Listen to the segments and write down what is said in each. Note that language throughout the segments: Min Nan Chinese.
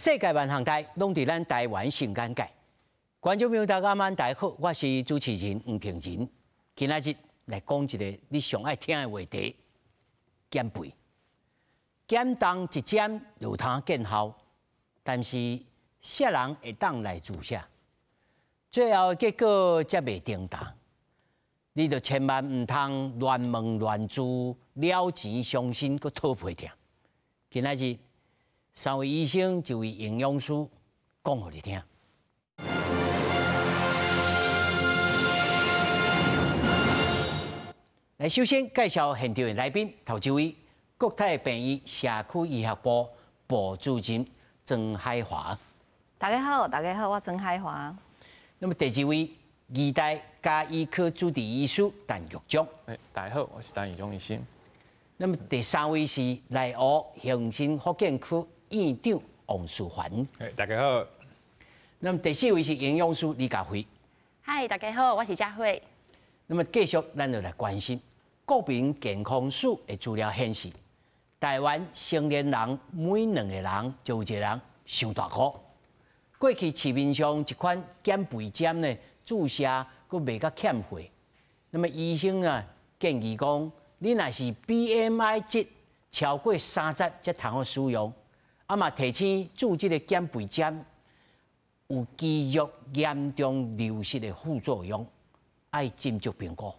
世界萬項代攏佇咱台灣新眼界。觀眾朋友大家晚大好，我是主持人黃平仁。今仔日來講一个你上愛聽的話題：減肥。減重一針就有通見效，但是啥人會當來注射？最後的結果才袂叮當。你就千萬毋通亂問亂注，了錢傷身，閣討皮疼。今仔日三位醫生，一位營養師講予你聽。來，首先介紹現場的來賓，頭一位國泰病院社區醫學部部主任曾海華。大家好，大家好，我曾海華。那麼第二位，義大家醫科主治醫師陳玉章。大家好，我是陳玉章醫生。那麼第三位是內湖恆生復健科院長王淑凡。大家好。那麼第四位是營養師李佳慧。嗨，大家好，我是佳慧。那麼繼續，咱就來關心國民健康署的資料顯示，台灣成年人每兩個人就有一個人傷大箍。過去市面上一款減肥針呢，注射閣袂較欠血。那麼醫生啊建議講，你若是 BMI 值超過30，才通好使用。啊嘛提醒注這个減肥針有肌肉嚴重流失的副作用，愛斟酌評估。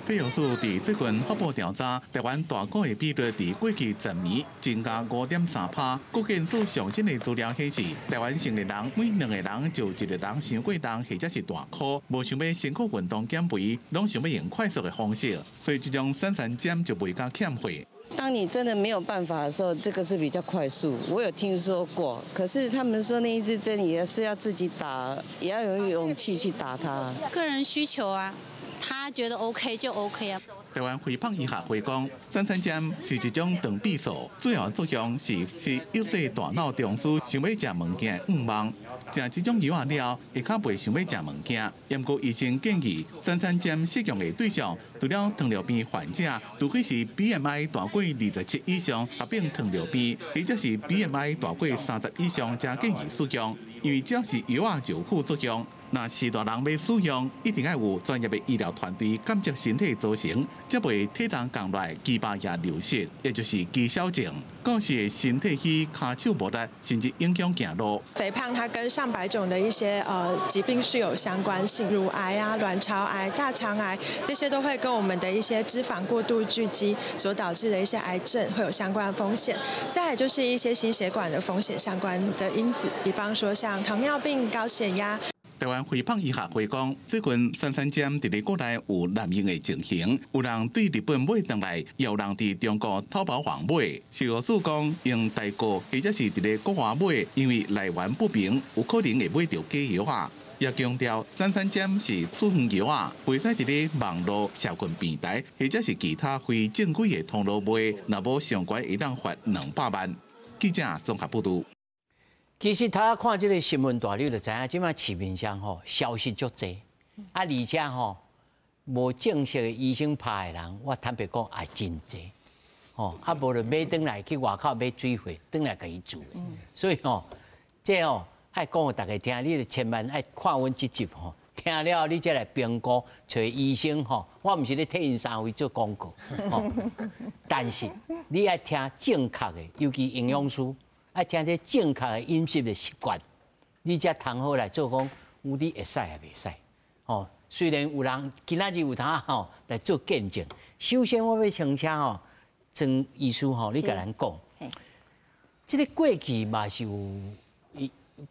體育署佇最近發布調查，台灣大箍的比率佇過去10年增加5.3%。國健署上新的資料顯示，台灣成年人每兩個人就一個人傷過重或者是大箍，無想欲辛苦運動減肥，攏想欲用快速的方式，所以這種瘦身針就袂較欠血。當你真的沒有辦法的時候，這個是比較快速。我有聽說過，可是他們說那一支針也是要自己打，也要有勇氣去打它。個人需求啊。他覺得 OK 就 OK 啊。台灣肥胖醫學會講，瘦身針是一種腸泌素，主要作用是抑制大腦中樞想欲食物件的慾望。食這種藥仔了，會較袂想欲食物件。不過醫生建議，瘦身針適用的對象，除了糖尿病患者，除非是 BMI 大過27以上合併糖尿病，或者是 BMI 大過30以上，才建議使用。因為只要是藥仔就有副作用。若是大人欲使用，一定愛有專業的醫療團隊監測身體組成，才袂體重降落來，肌肉也流失，也就是肌少症。到時身體虛、跤手無力，甚至影響行路。肥胖它跟上百種的一些疾病是有相關性，乳癌啊、卵巢癌、大腸癌，這些都會跟我們的一些脂肪過度聚集所導致的一些癌症會有相關風險。再來就是一些心血管的風險相關的因子，比方說像糖尿病、高血壓。台灣肥胖醫學會講，最近瘦身針佇咧國內有濫用的情形，有人對日本買轉來，也有人佇中國淘寶網買。食藥署講，用代購或者是佇咧國外買，因為來源不明，有可能會買著假藥仔。也強調，瘦身針是處方藥仔，袂使佇咧網路、社群平台或者是其他非正規的通路賣，若無上懸會當罰200萬。記者綜合報導。其實頭看這个新聞大你就知影，這擺市面上吼消息足濟，啊，而且吼無正式的醫生拍的人，我坦白講也真濟，吼啊無就買轉來去外口買水貨，轉來共伊注。所以吼，這吼愛講予大家聽，你就千萬愛看阮這集吼，聽了你才來評估揣醫生吼。我毋是咧替𪜶三位做廣告，吼，但是你愛聽正確的，尤其營養師。愛聽這正確的飲食的習慣，你才通好來做講，有你會使也袂使。吼，雖然有人今仔日有通吼來做見證。首先我欲先請吼曾醫師吼，你共咱講，這个過去嘛是有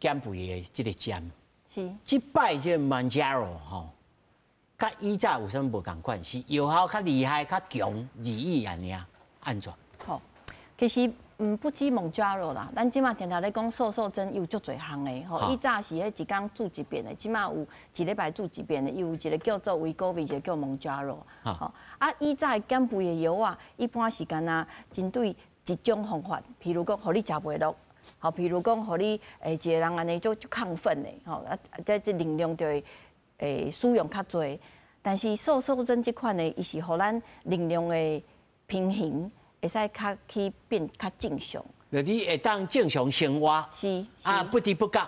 減肥的這个針，這擺這个 Mounjaro 吼，佮以早有啥物無仝款？是藥效較厲害、較強而已按呢？按怎？好，其實。不止 Mounjaro 啦，咱這馬定定咧講瘦瘦針有足濟項的吼。以早是彼一工注一遍的，這馬有一禮拜注一遍的，伊有一个叫做 Wegovy，一个叫 Mounjaro。吼，啊，以早的減肥的藥仔，一般是干焦針對一種方法，譬如講，予你食袂落，吼，譬如講，予你一个人按呢足足亢奮的，吼，啊，這能量就會使用較濟。但是瘦瘦針這款的，伊是予咱能量的平衡會使較去變較正常。就你會當正常生活，啊，不知不覺，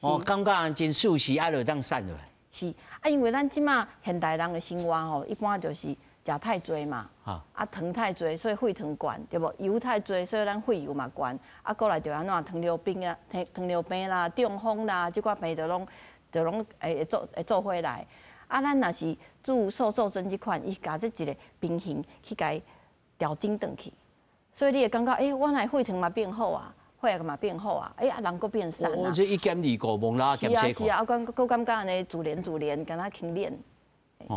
哦，感覺真舒適，啊，就當瘦落來。是啊，因為咱這馬現代人的生活吼，一般就是食太濟嘛，啊糖太濟，所以血糖懸，對無？油太濟，所以咱血油嘛懸。啊，過來就按怎糖尿病啊，糖尿病啦、中風啦，這寡病就攏會做伙來。啊，咱若是注瘦瘦針這款，伊共這一个平衡去共調整轉去，所以你會感覺，欸，我若血糖嘛變好啊，血壓嘛變好啊，欸，啊人閣變瘦啊。我這一減二顧，無啦減四。是啊是啊，啊，閣感覺按呢自然自然，敢若輕練。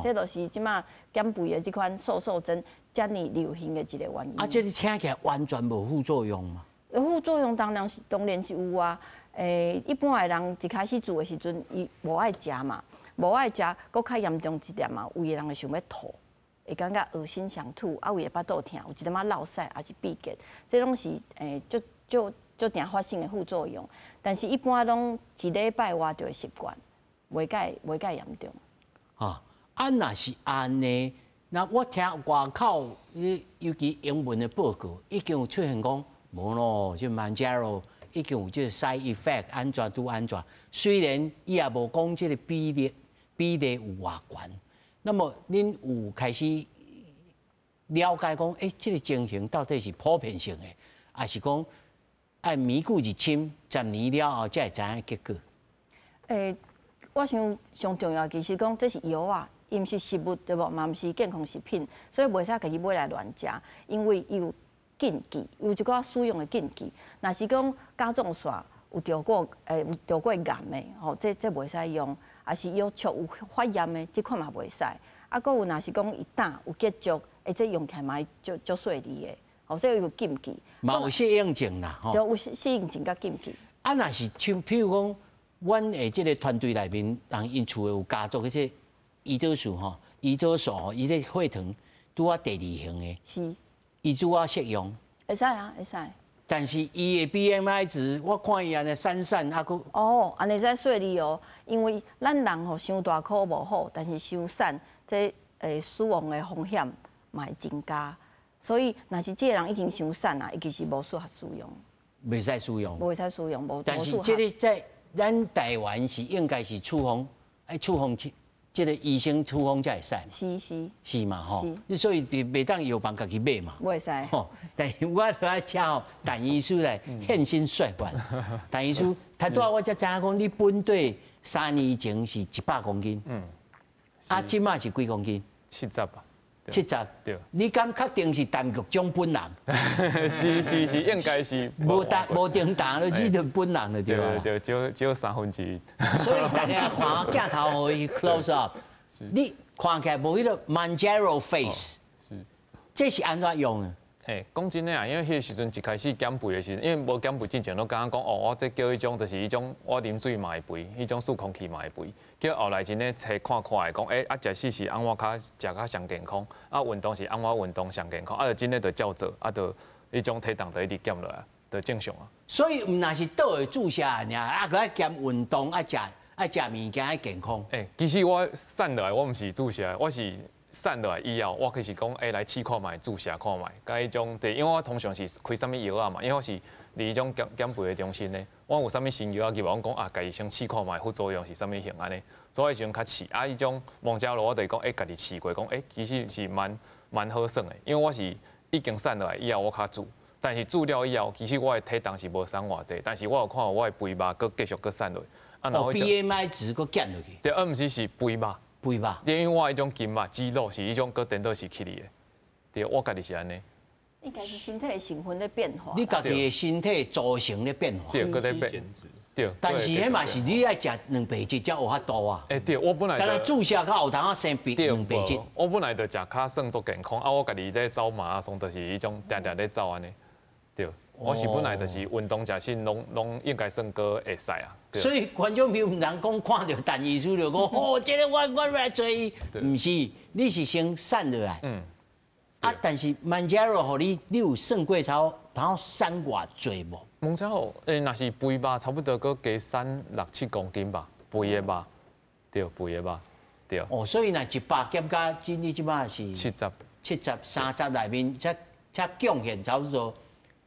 這就是這馬減肥的這款瘦瘦針遮爾流行的一個原因。啊，這個聽起來完全無副作用嘛？副作用當然是有啊。欸，一般的人一開始做的時陣，伊無愛食嘛，無愛食，閣較嚴重一點嘛，有的人會想欲吐，會感覺噁心想吐，啊，有的腹肚疼，有一點仔落屎，抑是秘結，這攏是欸足足足定發生的副作用。但是，一般攏一禮拜外就會習慣，袂介嚴重。啊，啊，若是按呢，那我聽外口，尤其英文的報告，已經有出現講，無咯，這 Mounjaro 已經有這個 side effect，按怎拄按怎。雖然伊也無講這個比例有偌懸，那麼恁有開始了解講，欸，這個情形到底是普遍性的，抑是講愛年久日深，10年了後才會知影結果？欸，我想上重要其實講這是藥啊，伊毋是食物對無？嘛毋是健康食品，所以袂使家己買來亂食，因為伊有禁忌，有一寡使用的禁忌。若是講甲狀腺有著過癌的，吼，這袂使用；抑是腰尺有發炎的，這款嘛袂使。啊，閣有若是講伊膽有結石，欸，這用起來嘛會足足細膩的，吼，所以有禁忌。嘛有適應症啦，吼。對，有適應症佮禁忌。啊，若是像譬如講，阮的這個團隊內面，人𪜶厝的有家族，彼個胰島素吼，胰島素吼，伊咧血糖拄仔第二型的，伊拄仔適用。會使啊，會使。但是伊的 BMI 值，我看伊按呢瘦瘦啊，閣哦，按呢使細膩哦，因為咱人吼傷大顆無好，但是傷瘦，這死亡的風險嘛會增加。所以，若是這個人已經傷瘦啊，伊其實無適合使用。袂使使用。袂使使用，無。但是這個在咱台灣是應該是處方，愛處方這個醫生處方才會使。是是。是嘛吼？你所以袂當藥房家己買嘛。袂使。吼，但是我就愛請吼陳醫師來現身說法。陳醫師，頭拄仔我才知影講，你本底3年前是100公斤。啊，這馬是幾公斤？ 70吧。 70。對。你敢確定是陳局長本人？是是是，應該是。無重無重擔，你是本人就對啦。對對，少1/3。所以大家看鏡頭予伊 close up，你看起來無彼個 Mounjaro face。這是按怎用的？嘿，講真的啊，因為彼個時陣一開始減肥的時陣，因為無減肥之前，攏感覺講哦，我這叫彼種就是彼種我啉水嘛會肥，彼種數空氣嘛會肥。叫後來真的冊看看會講，欸，啊食死是按怎較食較上健康，啊運動是按怎運動上健康，啊就真的就照做，啊就彼種體重就一直減落來，就正常啊。所以毋但是倒會注射爾，啊，閣愛兼運動，愛食物件，愛健康。欸，其實我瘦落來，我毋是注射，我是瘦落來以後，我其實講，欸，來試看覓，注射看覓，佮彼種對，因為我通常是開啥物藥仔嘛，因為我是佇彼種減肥的中心咧，我有啥物新藥仔入來，我講啊，家己先試看覓，副作用是啥物型按呢，所以彼時陣較試，啊，彼種蒙加羅我就講，欸，家己試過，講，欸，其實是蠻好耍的，因為我是已經瘦落來以後，我較注，但是注了以後，其實我的體重是無瘦偌濟，但是我有看我的肥肉閣繼續閣瘦落，啊，哦，BMI 值閣減落去，對，啊，毋是是肥肉。肥肉，因為我彼種筋肉、肌肉是彼種閣顛倒是起去的，對，我家己是按呢。應該是身體的成分咧變化。你家己的身體組成咧變化。對，閣咧變。對。但是彼嘛是你愛食蛋白質才有法度啊。欸，對，我本來。敢若注射較有通仔生蛋白質。我本來就食較算足健康，啊，我家己咧走馬拉松，就是彼種定定咧走按呢。對，我是本來就是運動食性，攏應該算閣會使啊。所以觀眾朋友毋通講看著陳醫師就講，哦，這個我來揣伊，毋是，你是先瘦落來。啊，但是 Mounjaro 予你，你有算過頭，然後瘦偌濟無？蒙加羅，欸，若是肥肉，差不多閣加瘦六七公斤吧，肥的肉，對，肥的肉，對。哦，所以若100減甲今你這馬是70， 70，30內面才貢獻差不多。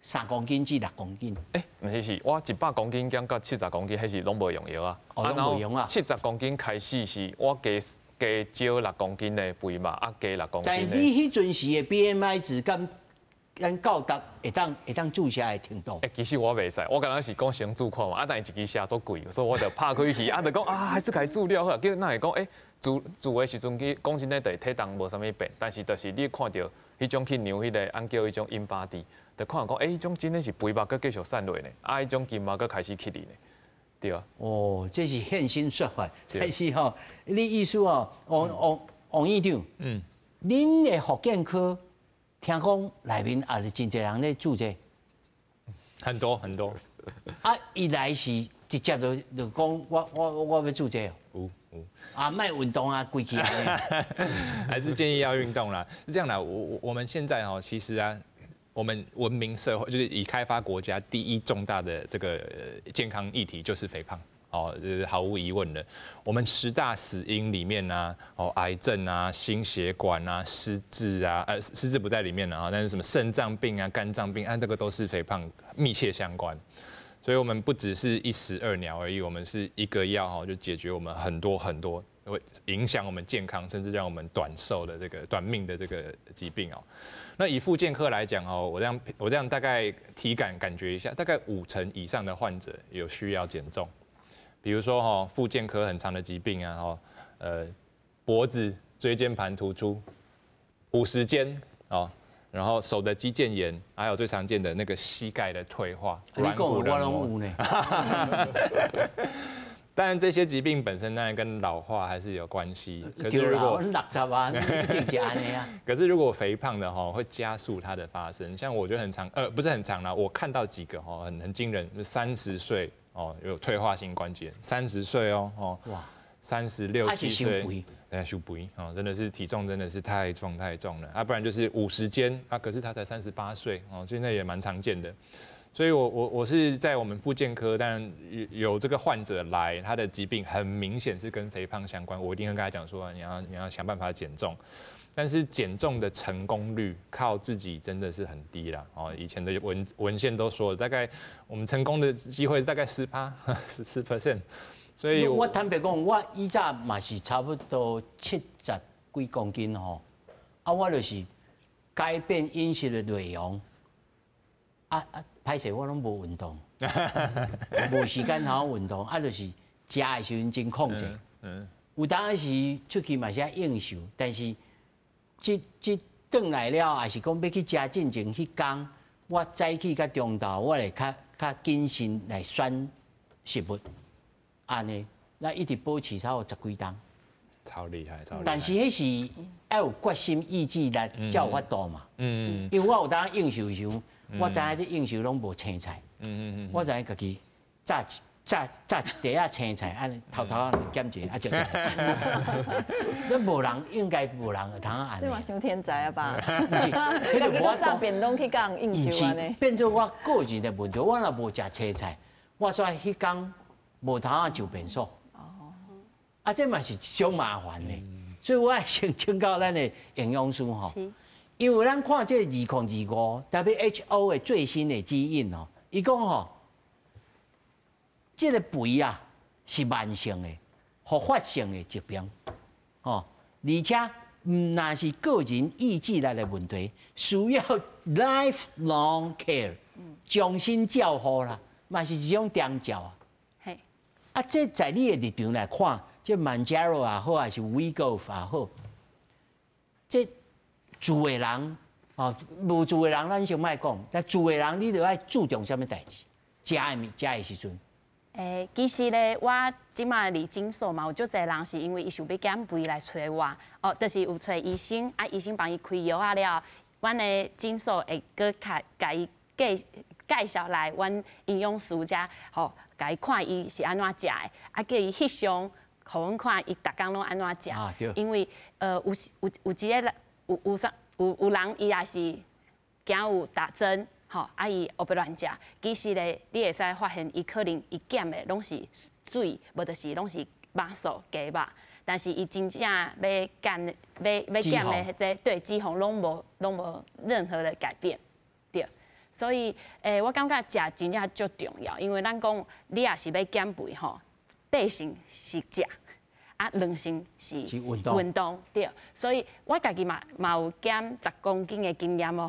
3公斤至6公斤。欸，毋是是，我100公斤減到70公斤，彼是攏無用藥啊。哦，攏無用啊。70公斤開始是我加加少六公斤的肥肉，啊加六公斤。但你彼陣時的 BMI 值敢咱到達會當注射的程度？欸，其實我袂使，我敢若是講先注看嘛，啊，但是一支射足貴，所以我就拍開去，啊，就講啊，還是共伊注了好，結果哪會講，欸，注注的時陣去講真的，就是體重無啥物變，但是就是你看著彼種去量彼個，按叫彼種 InBody，就看講，欸，彼種真的是肥肉閣繼續瘦落呢，啊，彼種筋膜閣開始起來呢，對啊。哦，這是現身說法，但是吼，你意思吼，王王王院長，恁的復健科聽講內面也是真濟人咧注這個。很多很多。啊，伊來是直接就講我欲注這個。有有。啊，莫運動啊，規氣啊。還是建議要運動啦。是這樣啦，我們現在哈，其實啊，我們文明社會就是已開發國家第一重大的這個健康議題就是肥胖。哦，這是毫無疑問的。我們十大死因裡面呢，哦，癌症啊、心血管啊、失智啊，失智不在裡面了啊，但是什麼腎臟病啊、肝臟病啊，這個都是肥胖密切相關。所以，我們不只是一石二鳥而已，我們是一個藥哈，就解決我們很多很多會影響我們健康，甚至讓我們短壽的這個短命的這個疾病哦。那以復健科來講哦，我這樣大概體感感覺一下，大概5成以上的患者有需要減重。比如說哈，復健科很常的疾病啊，哈，脖子椎間盤突出，50肩哦，然後手的肌腱炎，還有最常見的那個膝蓋的退化，你講我攏有呢。當然這些疾病本身當然跟老化還是有關係。可是如果60啊，一定是按呢啊。可是如果肥胖的哈，會加速它的發生。像我覺得很常，不是很常啦，我看到幾個哈，很驚人，30歲哦，有退化性關節，30歲哦，哦，哇，36、7歲，哎，傷肥哦，真的是體重真的是太重太重了啊，不然就是50肩啊，可是他才38歲哦，現在也蠻常見的。所以我是在我們復健科，但有這個患者來，他的疾病很明顯是跟肥胖相關，我一定會跟他講說，你要想辦法減重，但是減重的成功率靠自己真的是很低啦。哦，以前的文獻都說了，大概我們成功的機會大概10趴，14%。所以我坦白講，我以前嘛是差不多70幾公斤吼，啊，我就是改變飲食的內容，啊啊。歹勢，我攏無運動，無時間好好運動，啊，就是食的時陣真控制。有當時出去嘛是愛應酬，但是這這轉來了，也是講欲去食進前彼工，我早起佮中晝，我會較較謹慎來選食物，按呢，咱一直保持差不多十幾冬。超厲害，超厲害。但是彼是愛有決心意志力才有法度嘛。因為我有當應酬時。我知影這應酬攏無青菜，我知影家己炸一塊仔青菜，按呢偷偷仔減一下，啊就。那無人應該無人會通按呢。這嘛傷天才啊吧？毋是，彼個無炸便當去共應酬按呢。變做我個人的問題，我若無食青菜，我煞彼工無通仔就便所。哦。啊，這嘛是一種麻煩的，所以我先請教咱的營養師吼。因為咱看這2025 WHO 的最新的指引哦，伊講吼，這個肥啊是慢性的、復發性的疾病，吼，而且毋但是個人意志力的問題，需要 lifelong care，終身照護啦，嘛是一種長照啊。嘿，啊，這在你的立場來看，這 Mounjaro 也好，還是 Wegovy 也好，這住的人，哦，無住的人咱先莫講，但住的人你著愛注重啥物代誌？食的物，食的時陣。欸，其實咧，我這馬佇診所嘛，有足濟人是因為伊想欲減肥來揣我，哦，就是有揣醫生，啊，醫生幫伊開藥啊了，阮的診所會閣較共伊介紹來，阮營養師遮，吼，共伊看伊是按怎食的，啊，叫伊翕相，予阮看伊逐工攏按怎食。啊，對。因為有有一個人有有啥有有人伊也是驚有打針。吼，啊伊烏白亂食，其實咧，你會使發現伊可能伊減的攏是水，無就是攏是肉素雞肉，但是伊真正欲減欲欲減的彼個對脂肪攏無任何的改變，對。所以，我感覺食真正足重要，因為咱講你若是欲減肥吼，八成是食，啊，兩成是運動。運動對，所以我家己嘛有減十公斤的經驗哦。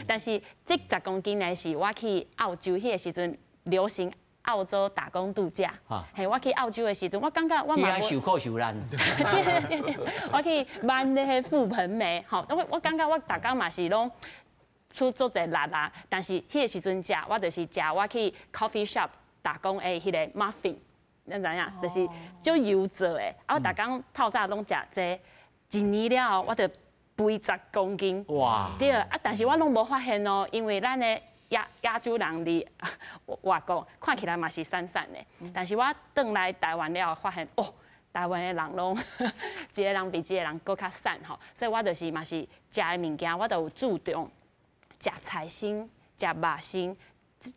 但是這十公斤呢，是我去澳洲彼个時陣流行澳洲打工度假。嘿，我去澳洲的時陣，我感覺我嘛受苦受難。對對對對，我去挽那個覆盆莓，吼，我感覺我逐工嘛是攏出足濟力啦，但是彼个時陣食，我就是食我去 coffee shop 打工的彼个 muffin，你知影？就是足油做的，啊，我逐工透早攏食這，一年了後我就肥十公斤。哇！對啊，但是我攏無發現哦，因為咱的亞洲人佇外國看起來嘛是瘦瘦的，但是我轉來台灣了後發現，哦，台灣的人攏一个人比一个人閣較瘦吼，所以我就是嘛是食的物件，我都有注重。食菜先，食肉先，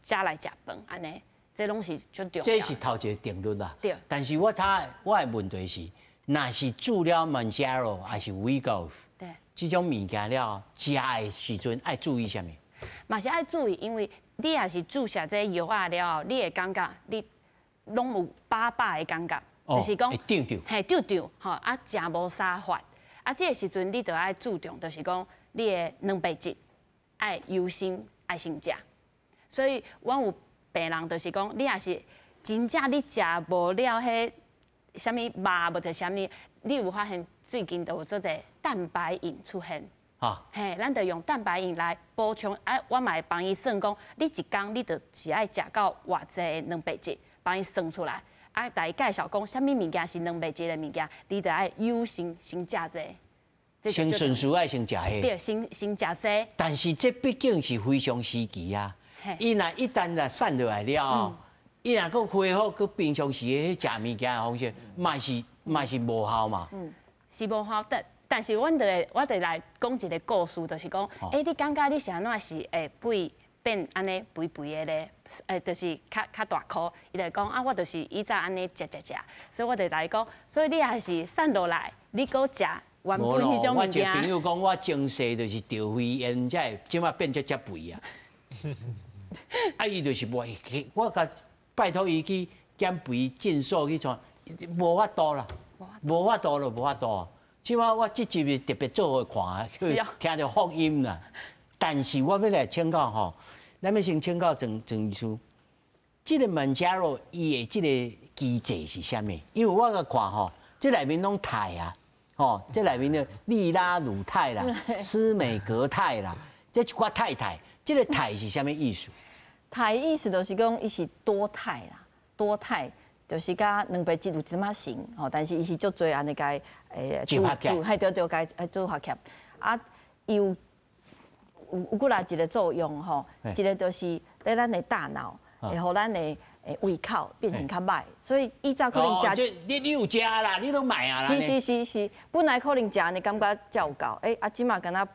才來食飯，按呢，這攏是足重要。這是頭一个定律啦。對。但是我的問題是，若是注了 Mounjaro 還是 Wegovy，這種物件了，食的時陣愛注意啥物？嘛是愛注意，因為你若是注射這藥仔了後，你會感覺你攏有飽飽的感覺，就是講，脹脹，嘿，脹脹，吼，啊，食無啥法，啊，這个時陣你就愛注重，就是講你的蛋白質。愛優先愛先食，所以阮有病人就是講，你若是真正你食無了彼啥物肉，無者啥物，你有發現最近都有做者蛋白飲出現。嘿，咱就用蛋白飲來補充。啊，我嘛會幫伊算講，你一工你就是愛食到偌濟的蛋白質，幫伊算出來。啊，共伊介紹講，啥物物件是蛋白質的物件，你就愛優先先食這個。先順序愛先食彼。對，先食這。但是這畢竟是非常時期啊，伊若一旦若瘦落來了後，伊若閣恢復閣平常時的彼食物件的方式，嘛是無效嘛。嗯，是無效，但是阮就會，我就來講一个故事，就是講，你感覺你是按怎是會變變按呢肥肥的咧？就是較大箍，伊就講啊，我就是以前按呢食食食，所以我就來講，所以你若是瘦落來，你閣食原本彼種物件。我一个朋友講，我前世就是得肺炎，才會這擺變這遮肥啊。啊，伊就是袂去，我共拜託伊去減肥診所去創，無法度啦，無法度咯，無法度。這擺我這集是特別做予看，聽著福音啦。但是我欲來請教吼，咱欲先請教鄭鄭醫師，這个 Mounjaro 伊的這个機制是啥物？因為我共看吼，這內面攏肽啊，吼，這內面的利拉魯肽啦、司美格肽啦，這一寡肽肽，這个肽是啥物意思？肽意思就是講，伊是多肽啦，多肽就是佮蛋白質有一點仔像吼，但是伊是足濟按呢共組合，嘿對對，共組合起來。啊，伊有閣來一个作用吼，一个就是咧咱的大腦會予咱的胃口變成較歹，所以以前可能食，你有食啦，你攏買啊啦。是是是是，本來可能食呢感覺才有夠，啊，這馬敢若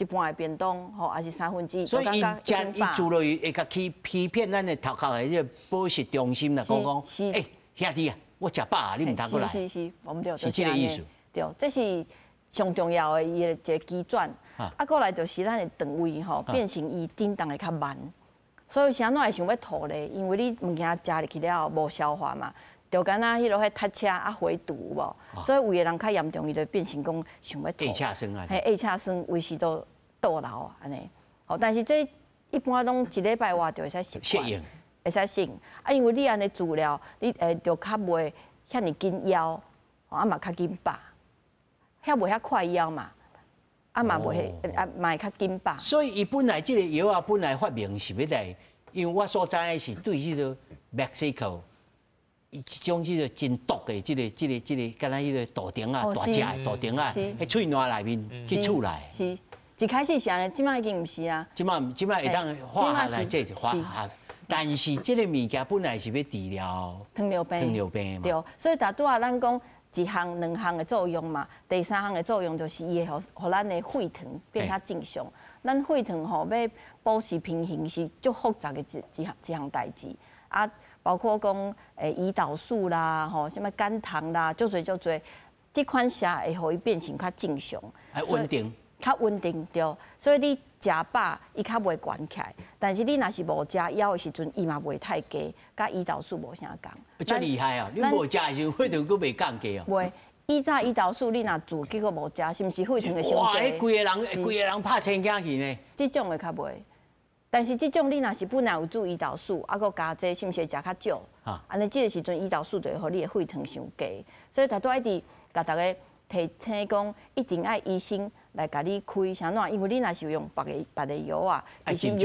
一半的便當吼，抑是1/3。所以伊食伊注落去會共欺騙咱的頭殼的這個飽食中心啦，講講，兄弟啊，我食飽啊，你毋通閣來。是是是，無對，是這个意思。對，這是上重要的伊的一个機轉。啊，過來就是咱的腸胃吼，變成伊振動會較慢，所以啥物會想欲吐咧？因為你物件食入去了後無消化嘛，就敢若彼落彼塞車啊回毒有無？所以胃的人較嚴重，伊就變成講想欲吐。下車酸啊！嘿，下車酸，隨時都倒流按呢。吼，但是這一般攏一禮拜外就會使習慣，會使適應。啊，因為你按呢做了，你會就較袂遐爾緊枵，啊嘛較緊飽，遐袂遐快枵嘛。啊嘛袂，啊嘛會較緊飽。所以伊本來這个藥仔本來發明是欲來，因為我所知的是對這个墨西哥，一種這个真毒的這个，敢若彼个杜蟲仔，大隻的杜蟲仔，彼喙瀾內面去出來。是，一開始是按呢，這擺已經毋是啊。這擺會當化學來做是化學，但是這个物件本來是欲治療糖尿病。糖尿病嘛。對，所以逐拄仔咱講。一項、兩項的作用嘛，第三項的作用就是伊會予咱的血糖變較正常。咱血糖吼欲保持平衡是足複雜的一項代誌啊，包括講胰島素啦，吼，啥物肝糖啦，足濟足濟，這款藥會予伊變成較正常。還穩定。較穩定對，所以你食飽伊較袂懸起來，但是你若是無食枵的時陣，伊嘛袂太低，佮胰島素無啥仝。遮厲害哦！你無食的時陣，血糖閣袂降低哦。袂，以早胰島素你若注結果無食，是毋是血糖會傷低？哇！彼規個人拍青鏡去呢。這種的較袂，但是這種你若是本來有注胰島素，啊閣加這，是毋是會食較少？按呢這個時陣胰島素就會予你的血糖傷低，所以拄拄愛佇共大家提醒講，一定愛醫生來共你開，啥怎？因為你若是用別个藥啊，其實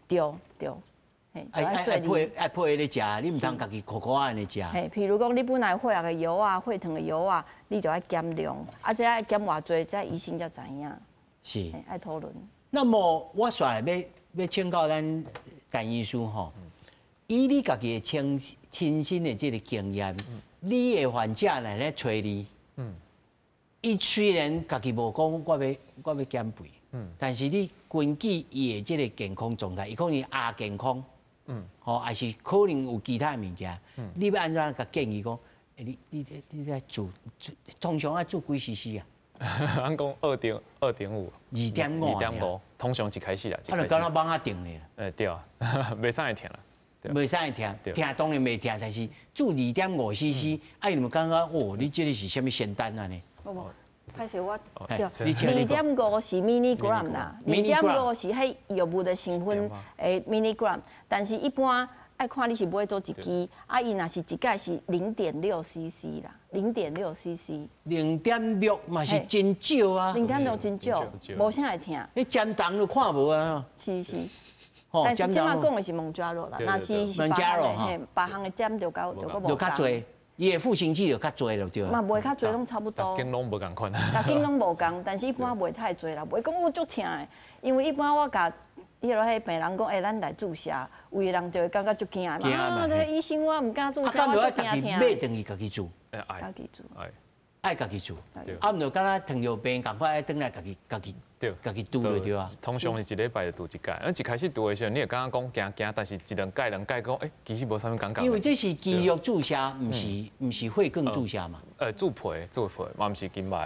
對對，愛配咧食，你毋通家己苦苦按呢食。嘿，譬如講你本來血壓的藥啊、血糖的藥啊，你就愛減量，啊，這愛減偌濟，這醫生才知影。是。愛討論。那麼我煞來欲請教咱陳醫師吼，以你家己的親身的這個經驗，你的患者來咧揣你，伊雖然家己無講我欲減肥，但是你根據伊的這個健康狀態，伊可能亞健康，吼，還是可能有其他的物件，你欲按怎共建議講？你咧注注，通常愛注幾 CC 啊？按講2.5。2.5。2.5，通常一開始啦。啊，就敢若蠓仔叮咧。對啊，袂啥會疼啦。袂啥會疼，疼當然袂疼，但是注2.5 CC，啊，伊就感覺哦，你這個是啥物仙丹啊呢？無無，歹勢我對，2.5是 milligram 啦，二點五是彼藥物的成分的 milligram，但是一般愛看你是買佗一支，啊，伊若是一擺是0.6 CC 啦，0.6 CC。0.6嘛是真少啊。0.6真少，無啥會疼。你針筒都看無啊。是是。但是這馬講的是蒙加羅啦，若是蒙加羅吼，別項的針就較就閣無就較濟，伊的賦形劑就較濟就對。嘛袂較濟，攏差不多。逐間攏無仝款。逐間攏無仝，但是一般袂太濟啦，袂講我足疼的，因為一般我共彼個病人講，欸，咱來注射，有的人就會感覺足驚嘛。啊，這個醫生我毋敢注射，我足驚疼。買轉去家己注。家己注。愛家己注。啊，毋就敢若糖尿病仝款愛轉來家己家己拄就對啊。通常是一禮拜就拄一擺，啊，一開始拄的時陣，你會感覺講驚驚，但是一兩擺兩擺講，欸，其實無啥物感覺。因為這是肌肉注射，毋是血管注射嘛。注皮，嘛毋是筋肉。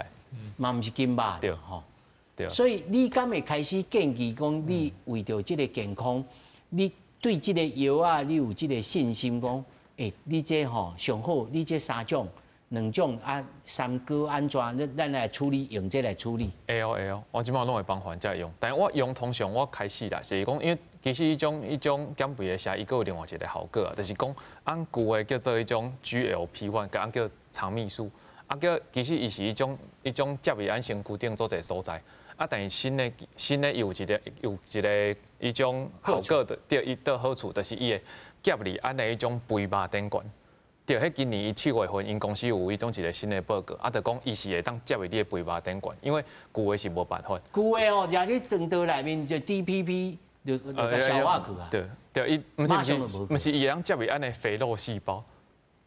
嘛毋是筋肉。對，吼。對。所以你敢會開始建議講，你為著這個健康，你對這個藥啊，你有這個信心講，欸，你這吼上好，你這三種。兩種啊，三高按怎？咱來處理，用這來處理。會哦會哦，我這擺攏會幫患者用，但我用通常我開始啦，是講因為其實彼種彼種減肥的射，伊閣有另外一個效果啊，就是講按舊的叫做彼種 GLP-1，佮按叫腸泌素，啊叫其實伊是彼種接佇按身軀頂做一個所在，啊但是新的伊有一個彼種效果的，對，伊的好處就是伊會夾佇按的彼種肥肉頂懸。對，彼今年伊7月份，𪜶公司有彼種一個新的報告，啊，就講伊是會當接入你的肥肉頂懸，因為舊的是無辦法。舊的哦，掠去腸道內面就 DPP 就共消化去啊。對對，伊毋是毋是毋是伊會當接入按的肥肉細胞，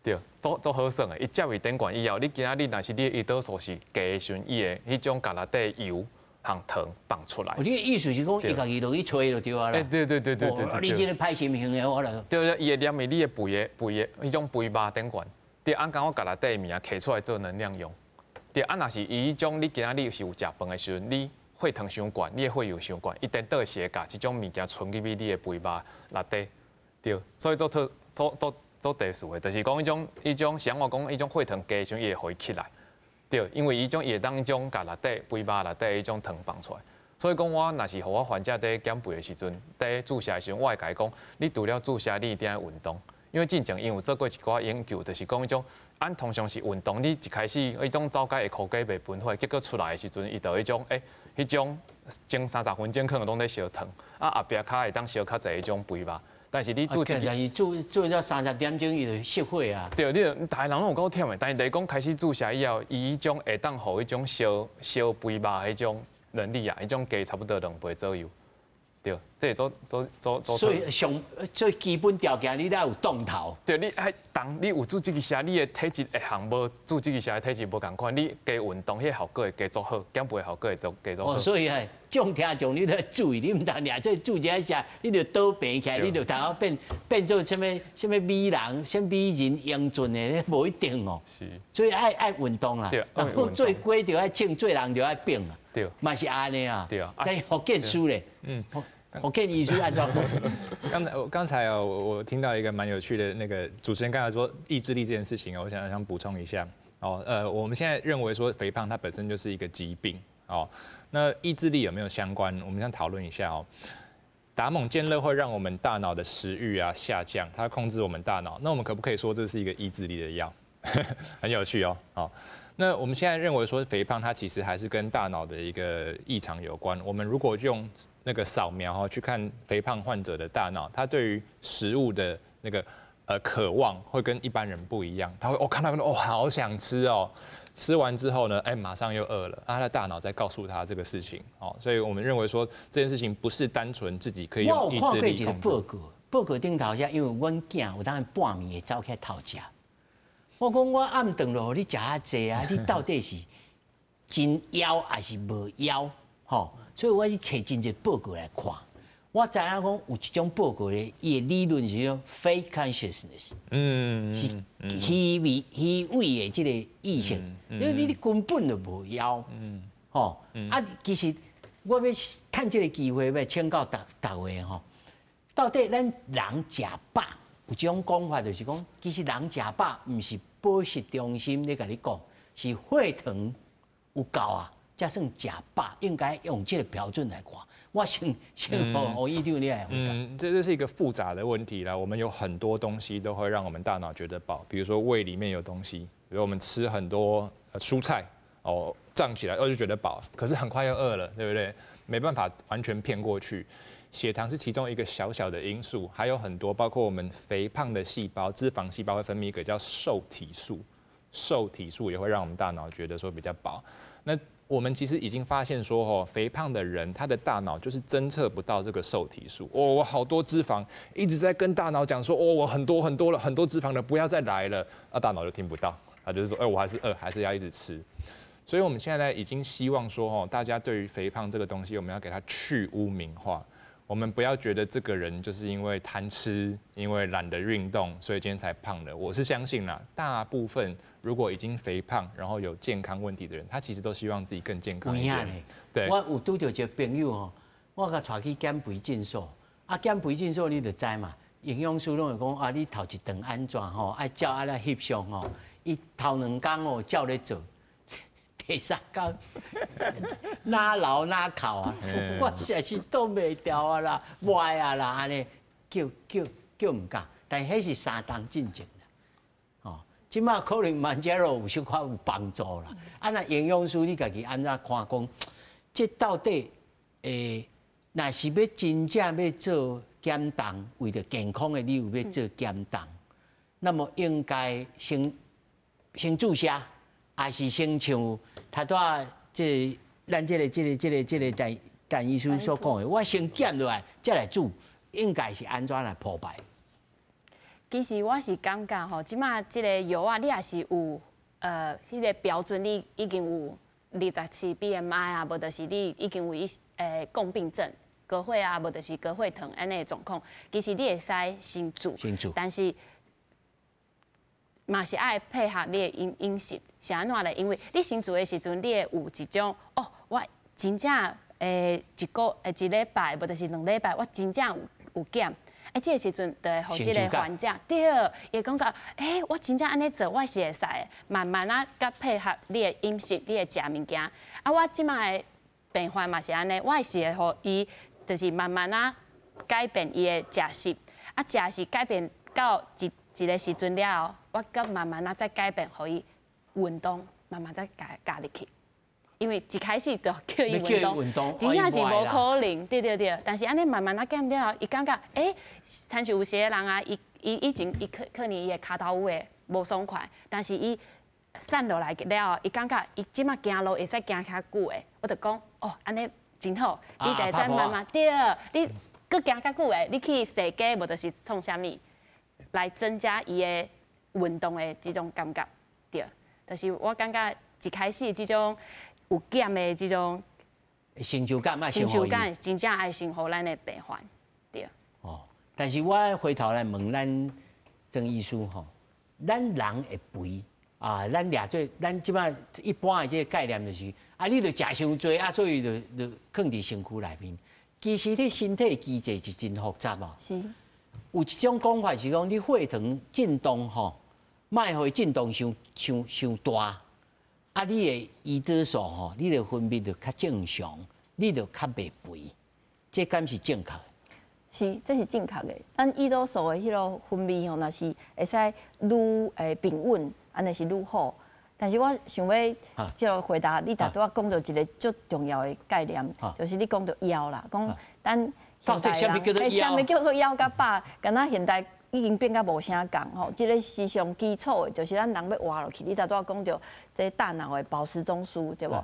對，足好耍的。伊接入頂懸以後，你今仔日若是你胰島素是低的時陣，伊會彼種共內底油和糖放出來。你的意思是講，伊家己落去揣就對啊啦。欸，對對對對對對。你這個歹心型的我來。對對，伊會黏佇你的肥的彼種肥肉頂懸。對，按講我共內底的物件提出來做能量用。對，啊，若是伊彼種你今仔日是有食飯的時陣，你血糖傷懸，你的血油傷懸，伊顛倒是會共這種物件存入去你的肥肉內底。對，所以做特做做做特殊的，就是講彼種像我講彼種血糖低的時陣，伊會予伊起來。對，因為彼種伊會當彼種共內底肥肉內底彼種糖放出來，所以講我若是予我患者佇減肥的時陣，佇注射的時陣，我會共伊講，你除了注射，你一定愛運動，因為進前𪜶有做過一寡研究，就是講彼種，按通常是運動，你一開始彼種走街的箍肌袂分血，結果出來的時陣，伊就彼種，欸，彼種前30分鐘可能攏咧燒糖，啊後壁跤會當燒較濟彼種肥肉。但是你注這，但是注咗30點鐘，伊就熄火啊。對，你逐个人攏有夠忝的，但是就是講開始注射以後，伊彼種會當予彼種燒燒肥肉彼種能力啊，彼種加差不多2倍左右。對，這會做做做做。所以上最基本條件，你得有動頭。對，你愛當你有注這個射，你的體質會項無注這個射的體質無仝款，你加運動，彼個效果會加足好，減肥效果會做加足好。哦，所以係眾聽眾，你著注意，你毋通掠這注這射，你就倒病起來，你就頭變做啥物啥物美人、啥美人英俊的，無一定哦。是。所以愛運動啦。對。做雞就愛衝，做人就愛變啊。對，嘛是按呢啊。對啊。但是福建師咧，福建醫師按怎講？剛才哦，我聽到一個蠻有趣的那個主持人剛才說意志力這件事情哦，我想補充一下哦，我們現在認為說肥胖它本身就是一個疾病哦，那意志力有沒有相關？我們想討論一下哦。打猛健樂會讓我們大腦的食慾啊下降，它控制我們大腦。那我們可不可以說這是一個意志力的藥？很有趣哦。好，那我們現在認為說肥胖它其實還是跟大腦的一個異常有關。我們如果用那個掃描哈去看肥胖患者的大腦，他對於食物的那個渴望會跟一般人不一樣。他會哦看到哦好想吃哦，吃完之後呢，哎馬上又餓了，他的大腦在告訴他這個事情哦，所以我們認為說這件事情不是單純自己可以用意志力控制。我有看過一個報告，報告頂頭遮，因為阮囝有當半暝會走起來偷食。我講我暗頓落予你食遐濟啊，你到底是真枵還是無枵？吼，所以我去揣真濟報告來看。我知影講有一種報告咧，伊的理論是講 fake consciousness，是虛偽的這個意識，因為你根本就無枵，吼，啊，其實我欲趁這個機會欲請教逐逐位吼，到底咱人食飽有這種講法，就是講其實人食飽毋是飽食中心咧共你講，是血糖有夠啊，才算食飽，應該用這個標準來看。我先予黃院長你來回答。嗯，這是一個複雜的問題啦。我們有很多東西都會讓我們大腦覺得飽，比如說胃裡面有東西，比如我們吃很多蔬菜，哦，脹起來，哦就覺得飽，可是很快又餓了，對不對？沒辦法完全騙過去。血糖是其中一個小小的因素，還有很多，包括我們肥胖的細胞、脂肪細胞會分泌一個叫瘦體素，瘦體素也會讓我們大腦覺得說比較飽。那我們其實已經發現說，哦，肥胖的人他的大腦就是偵測不到這個瘦體素。哦，我好多脂肪一直在跟大腦講說，哦，我很多很多了，很多脂肪了，不要再來了。那大腦就聽不到，他就是說，哎，我還是餓，還是要一直吃。所以我們現在已經希望說，哦，大家對於肥胖這個東西，我們要給它去污名化。我們不要覺得這個人就是因為貪吃，因為懶得運動，所以今天才胖的。我是相信啦，大部分如果已經肥胖，然後有健康問題的人，他其實都希望自己更健康一點。對，我有拄著一個朋友吼，我共帶去減肥診所，啊，減肥診所你就知嘛，營養師攏會講啊，你頭一頓按怎吼，愛照按呢翕相吼，伊頭兩工哦照咧做。第三工哪老哪哭啊！我實在是擋袂牢啊啦，無愛啊啦，按呢叫毋敢，但彼是3冬進前啦，哦，這馬可能 Mounjaro 有小可有幫助啦。啊，若營養師你家己按怎看講？這到底若是欲真正欲做減重，為著健康的理由欲做減重，那麼應該先注射，還是先像頭拄仔這咱這個陳醫師所講的，我先減落來，再來注，應該是按怎來鋪排？其實我是感覺吼，這馬這個藥啊，你也是有彼個標準，你已經有27 BMI 啊，無就是你已經有一共病症、高血壓，無就是高血糖按呢狀況，其實你會使先注，先注，但是嘛是愛配合你的飲食是按怎咧？因為你先注的時陣，你會有一種哦，我真正一禮拜，無就是2禮拜，我真正有減。哎，這個時陣就會予這個患者對，伊會感覺，欸，我真正按呢做，我是會使的。慢慢仔佮配合你的飲食，你的食物件。啊，我這馬的病患嘛是按呢，我是會予伊，就是慢慢仔改變伊的食食，啊，食食改變到一個時陣了後，我閣慢慢仔再改變，予伊運動，慢慢再加入去。因為一開始就叫伊運動，真正是無可能，對對對。但是按呢慢慢仔減了後，伊感覺，欸，親像有些人啊，伊以前伊可能伊的跤頭趺會無爽快，但是伊瘦落來了後，伊感覺伊這馬行路會使行較久的，我就講，哦，按呢真好，你就會使慢慢對，你閣行較久的，你去踅街無就是創啥物，來增加伊的運動的這種感覺，對。就是我感覺一開始這種有減的這種成就感，成就感真正愛先予咱的病患，對。哦，但是我回頭來問咱曾醫師吼，咱人會肥，啊，咱掠做咱這擺一般的這個概念就是，啊，你著食傷濟啊，所以就囥佇身軀內面。其實你身體機制是真複雜哦。有一種講法是講，你血糖震動吼，莫予伊震動傷傷傷大，啊，你的胰島素吼，你的分泌就較正常，你就較袂肥。這敢是正確的？是，這是正確的。咱胰島素的彼個分泌吼，若是會使愈平穩，按呢是愈好。但是我想欲這個回答你，頭拄仔講著一個足重要的概念，就是你講著枵啦，講咱現代人，啥物叫做枵佮飽？敢若現代已經變甲無啥仝吼。這個是上基礎的，就是咱人欲活落去。你頭拄仔講著這大腦的飽食中樞，對無？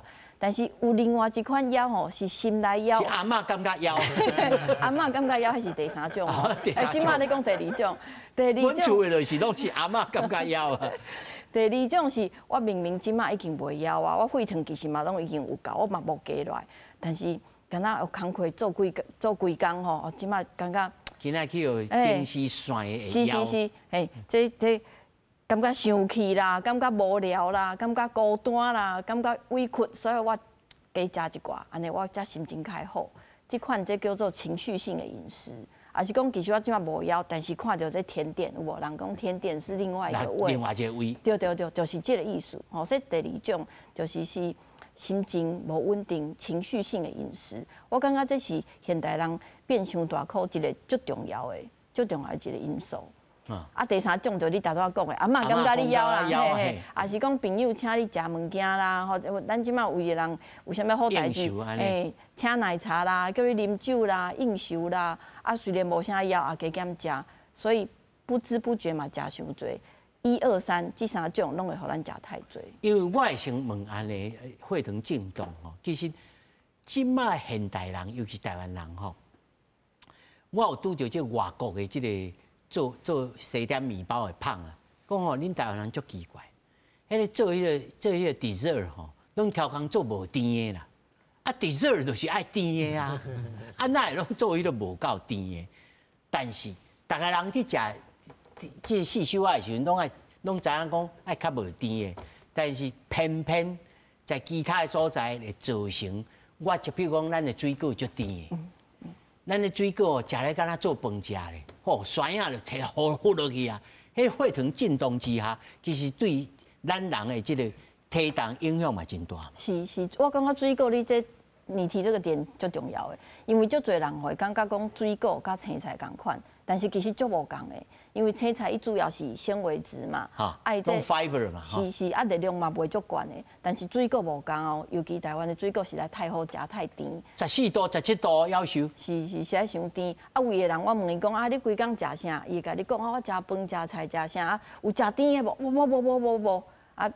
但是有另外一款枵吼，是心內枵。是阿嬤感覺枵。阿嬤感覺枵，彼是第三種。欸，這擺你講第二種，第二種。阮厝的就是攏是阿嬤感覺枵啊。第二種是我明明這擺已經袂枵啊，我血糖其實嘛攏已經有夠，我嘛無加落來，但是敢若有工課做幾做規工吼，這擺感覺。今仔去予電視線的。是是是，嘿，這感覺生氣啦，感覺無聊啦，感覺孤單啦，感覺委屈，所以我加食一寡，按呢我才心情較好。這款這叫做情緒性的飲食，抑是講其實我這擺無枵，但是看著這甜點有無？人講甜點是另外一個胃。另外一個胃。對對對，就是這個意思。吼，所以第二種就是心情無穩定、情緒性的飲食。我感覺這是現代人變傷大箍一個足重要的、足重要的一個因素。啊，第三種就你頭拄仔講的，阿嬤感覺你枵啦，嘿嘿，抑是講朋友請你食物件啦，或者咱這擺有的人有啥物好代誌，欸，請奶茶啦，叫你啉酒啦，應酬啦，啊，雖然無啥枵，也加減食，所以不知不覺嘛食傷濟。一二三，這三種攏會予咱食太濟。因為我會先問按呢血糖震動吼，其實這擺現代人，尤其台灣人吼，我有拄著這外國的這個。做做西點麵包的胖啊，講吼，恁台灣人足奇怪，彼個做彼個 dessert 吼，攏刁工做無甜的啦，啊 dessert 就是愛甜的啊，啊哪會攏做彼個無夠甜的？但是逐个人去食這四手仔的時陣，攏愛攏知影講愛較無甜的，但是偏偏在其他的所在會造成，我就比如講，咱的水果足甜的。咱的水果食咧敢若做飯食咧，吼，酸仔就提呼呼落去啊！彼血糖震動之下，其實對咱人的這個體重影響嘛真大。是是，我感覺水果你這你提這個點足重要的，因為足濟人會感覺講水果佮青菜仝款，但是其實足無仝的，因為青菜伊主要是纖維質嘛，啊，這 fiber 嘛，是是，啊熱量嘛袂足懸的，但是水果無仝哦，尤其台灣的水果實在太好食，太甜。14度、17度夭壽。是是，實在傷甜。啊，有的人我問伊講啊，你規工食啥？伊會共你講啊，我食飯、食菜、食啥啊？有食甜的無？無無無無無啊，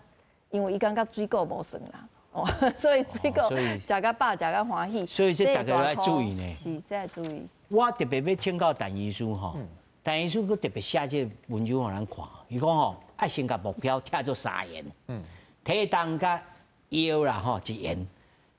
因為伊感覺水果無算啦。哦，所以水果食較飽，食較歡喜。所以這大家愛注意呢。是，這愛注意。我特別欲請教陳醫師吼，陳醫師閣特別寫這個文章予咱看。伊講吼，愛先共目標拆做三元，體重佮腰啦吼一元，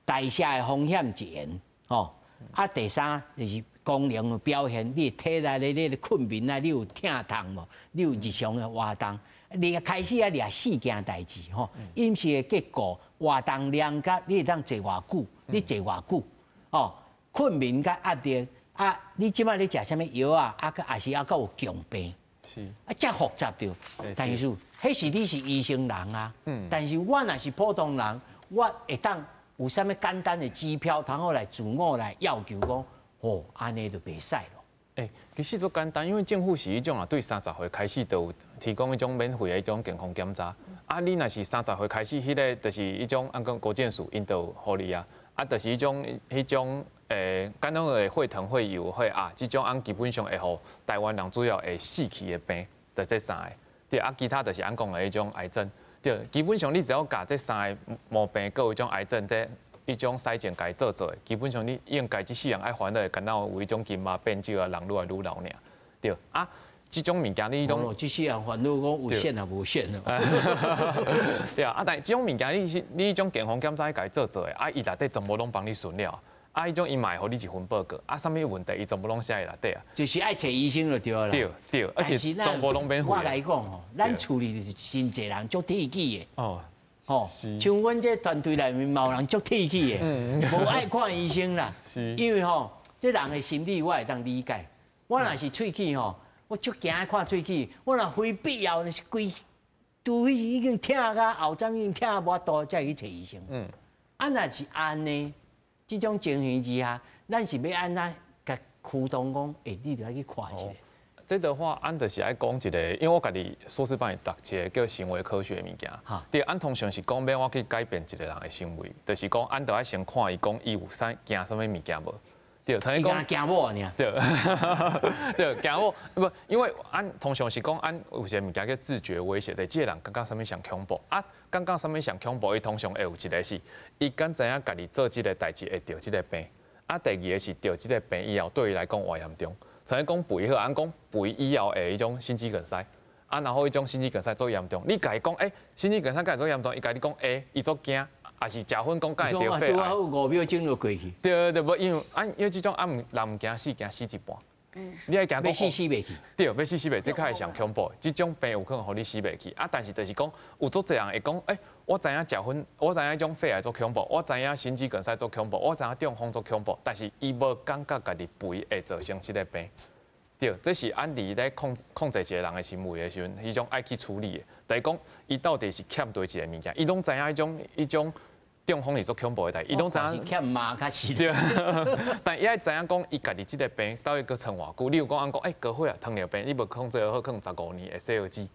代謝的風險一元，吼，啊第三就是功能的表現，你體內的你的睏眠啊，你有疼痛無？你有日常的活動，你開始愛掠四件代誌吼，飲食的結構、活動量佮你會當坐偌久，你坐偌久，哦，睏眠佮壓力。啊！你這擺咧食啥物藥啊？啊，閣抑是猶閣有共病，是啊，遮複雜著。但是，彼是你是醫生人啊。但是我若是普通人，我會當有啥物簡單的指標，通好來自我來要求講，吼，按呢就袂使咯。欸，其實足簡單，因為政府是彼種啊，對30歲開始就有提供彼種免費的彼種健康檢查。啊，你若是三十歲開始，彼個就是彼種按講國健署𪜶就予你啊。啊，就是彼種簡單的血糖、血油、血壓，這種按基本上會予台灣人主要會死去的病，就這三个。對，啊，其他就是按講的彼種癌症。對，基本上你只要共這三个毛病，閣有彼種癌症，這彼種篩檢共伊做做的，基本上你應該這世人愛煩惱的，敢若有彼種筋肉變少啊，人愈來愈老爾。對，啊，這種物件你攏這世人煩惱講有線抑無線啊。對啊，啊，但這種物件你是你彼種健康檢查共伊做做的，啊，伊內底全部攏幫你巡了。啊，啊，彼種伊嘛會予你一份報告，啊，啥物問題伊全部攏寫佇內底啊。就是愛揣醫生就對啦。對對，而且全部攏免費。我來講吼，咱厝裡就是真濟人足鐵齒的。哦。吼，像阮這團隊內面嘛有人足鐵齒的，無愛看醫生啦。因為吼，這人的心理我會當理解。我若是喙齒吼，我足驚愛看喙齒。我若非必要，是規，除非是已經疼甲後針已經疼無法度，才會去揣醫生。啊，若是按呢，這種情形之下，咱是欲按怎共驅動講，欸，你著愛去看一下。這的話，按就是愛講一個，因為我家己碩士班會讀一個叫行為科學的物件。對，按通常是講欲按怎去改變一個人的行為，就是講按著愛先看伊講伊有啥驚啥物物件無。對，像伊講驚某爾。對，對，驚某無，因為按通常是講按有一個物件叫自覺威脅，就是這個人感覺啥物上恐怖啊，感覺啥物上恐怖，伊通常會有一個是，伊敢知影家己做這個代誌會著這個病，啊，第二個是著這個病以後對伊來講偌嚴重。像伊講肥好，按講肥以後會彼種心肌梗塞，啊，然後彼種心肌梗塞足嚴重，你共伊講，欸，心肌梗塞敢會足嚴重？伊共你講會，伊足驚。也是食薰講敢會得肺癌。拄好5秒鐘就過去。對對，無因為啊，因為這種啊，毋人毋驚死，驚死一半。你愛驚講欲死死袂去。對，欲死死袂，這較會上恐怖。這種病有可能予你死袂去。啊，但是就是講，有足濟人會講，欸，我知影食薰，我知影彼種肺癌足恐怖，我知影心肌梗塞足恐怖，我知影中風足恐怖，但是伊無感覺家己肥會造成這個病。對，這是按佇咧控制一個人的行為的時陣，彼種愛去處理的。就是講，伊到底是欠佗一個物件，伊攏知影彼種中風是足恐怖的代誌，伊攏知影欠麻較是。對，但伊愛知影講，伊家己這個病到底閣撐偌久。例如講，按講，欸，高血壓、糖尿病，你無控制好，可能15年會洗好子。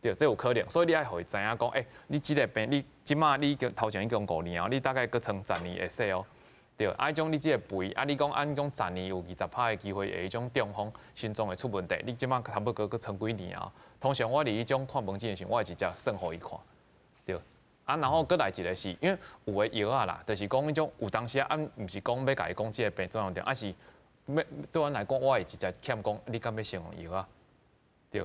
對，這有可能。所以你愛予伊知影講，欸，你這個病，你這馬你頭前已經5年哦，你大概閣撐十年會使哦。對，啊，彼種你這個肥，啊，你講按講十年有20%的機會會彼種中風，心臟會出問題，你這馬差不多閣撐幾年啊？通常我佇彼種看門診的時陣，我會直接算予伊看。對，啊，然後閣來一個是，因為有的藥仔啦，就是講彼種有當時啊，毋是講欲共伊講這個病怎樣著，啊是欲對阮來講，我會直接勸講，你敢欲先用藥仔？對，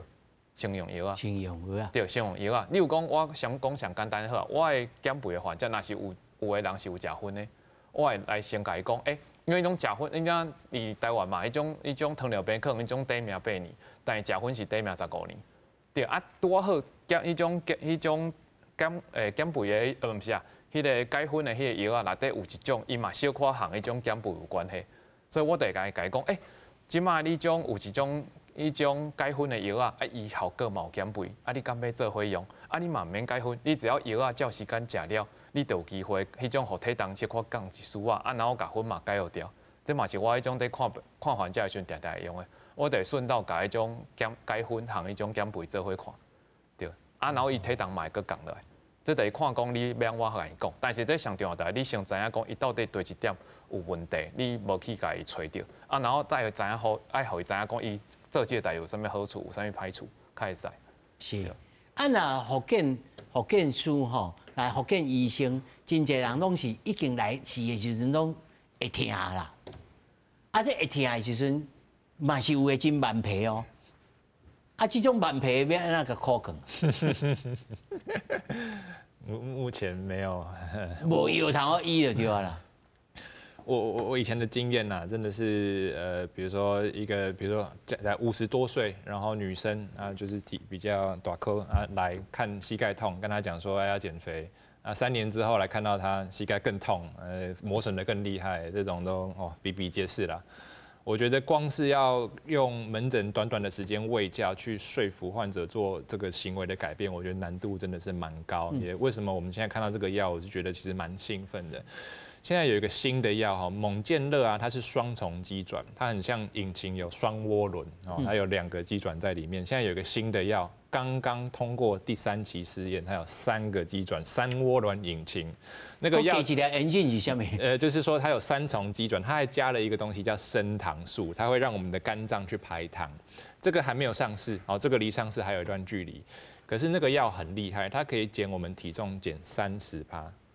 先用藥仔。先用藥仔。對，先用藥仔。例如講，我想講上簡單好，我的減肥的患者，若是有的人是有食薰的。我會來先共伊講，欸，因為彼種食薰，你知影佇台灣嘛，彼種糖尿病可能彼種短命8年，但是食薰是短命15年。對啊，拄仔好減彼種減肥的，毋是啊，彼個解薰的彼個藥仔內底有一種，伊嘛小可和彼種減肥有關係，所以我就會共伊講，欸，這馬你種有一種彼種解薰的藥仔，啊，伊效果嘛有減肥，啊，你敢欲做伙用？啊，你嘛毋免解薰，你只要藥仔照時間食了，你就有機會，彼種予體重小可降一絲仔，啊，然後共薰嘛解掉。這嘛是我彼種佇看看患者的時陣，定定會用的。我就會順道共彼種減解薰和彼種減肥做伙看，對。啊，然後伊體重嘛會閣降落來。這就是看講你欲按怎共伊講，但是這上重要就是你先知影講伊到底佗一點有問題，你無去共伊揣著。啊，然後再知影好，愛予伊知影講伊做這個代誌有啥物好處，有啥物歹處，較會使。是。啊，若復健師吼，來復健醫生，真濟人攏是已經來試的時陣攏會疼啦。啊，這會疼的時陣，嘛是有的真頑皮哦。啊，這種頑皮欲按怎共苦扛？目前沒有。無藥通好醫就對啦。我以前的經驗吶，真的是比如說一個，比如說在50多歲，然後女生啊，就是體比較大顆啊，來看膝蓋痛，跟她講說要減肥啊，3年之後來看到她膝蓋更痛，磨損的更厲害，這種都哦比比皆是啦。我覺得光是要用門診短短的時間衛教去說服患者做這個行為的改變，我覺得難度真的是蠻高。也為什麼我們現在看到這個藥，我就覺得其實蠻興奮的。現在有一個新的藥哈，猛健樂啊，它是雙重機轉，它很像引擎有雙渦輪哦，它有兩個機轉在裡面。現在有一個新的藥，剛剛通過第三期試驗，它有三個機轉，三渦輪引擎。那個藥幾條 engine 是啥物？就是說它有三重機轉，它還加了一個東西叫升糖素，它會讓我們的肝臟去排糖。這個還沒有上市，哦，這個離上市還有一段距離。可是那個藥很厲害，它可以減我們體重減30%，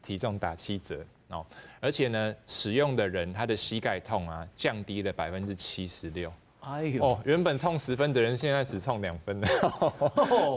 體重打7折。哦，而且呢，使用的人他的膝蓋痛啊，降低了76%。哎呦！哦，原本痛10分的人，现在只痛2分了。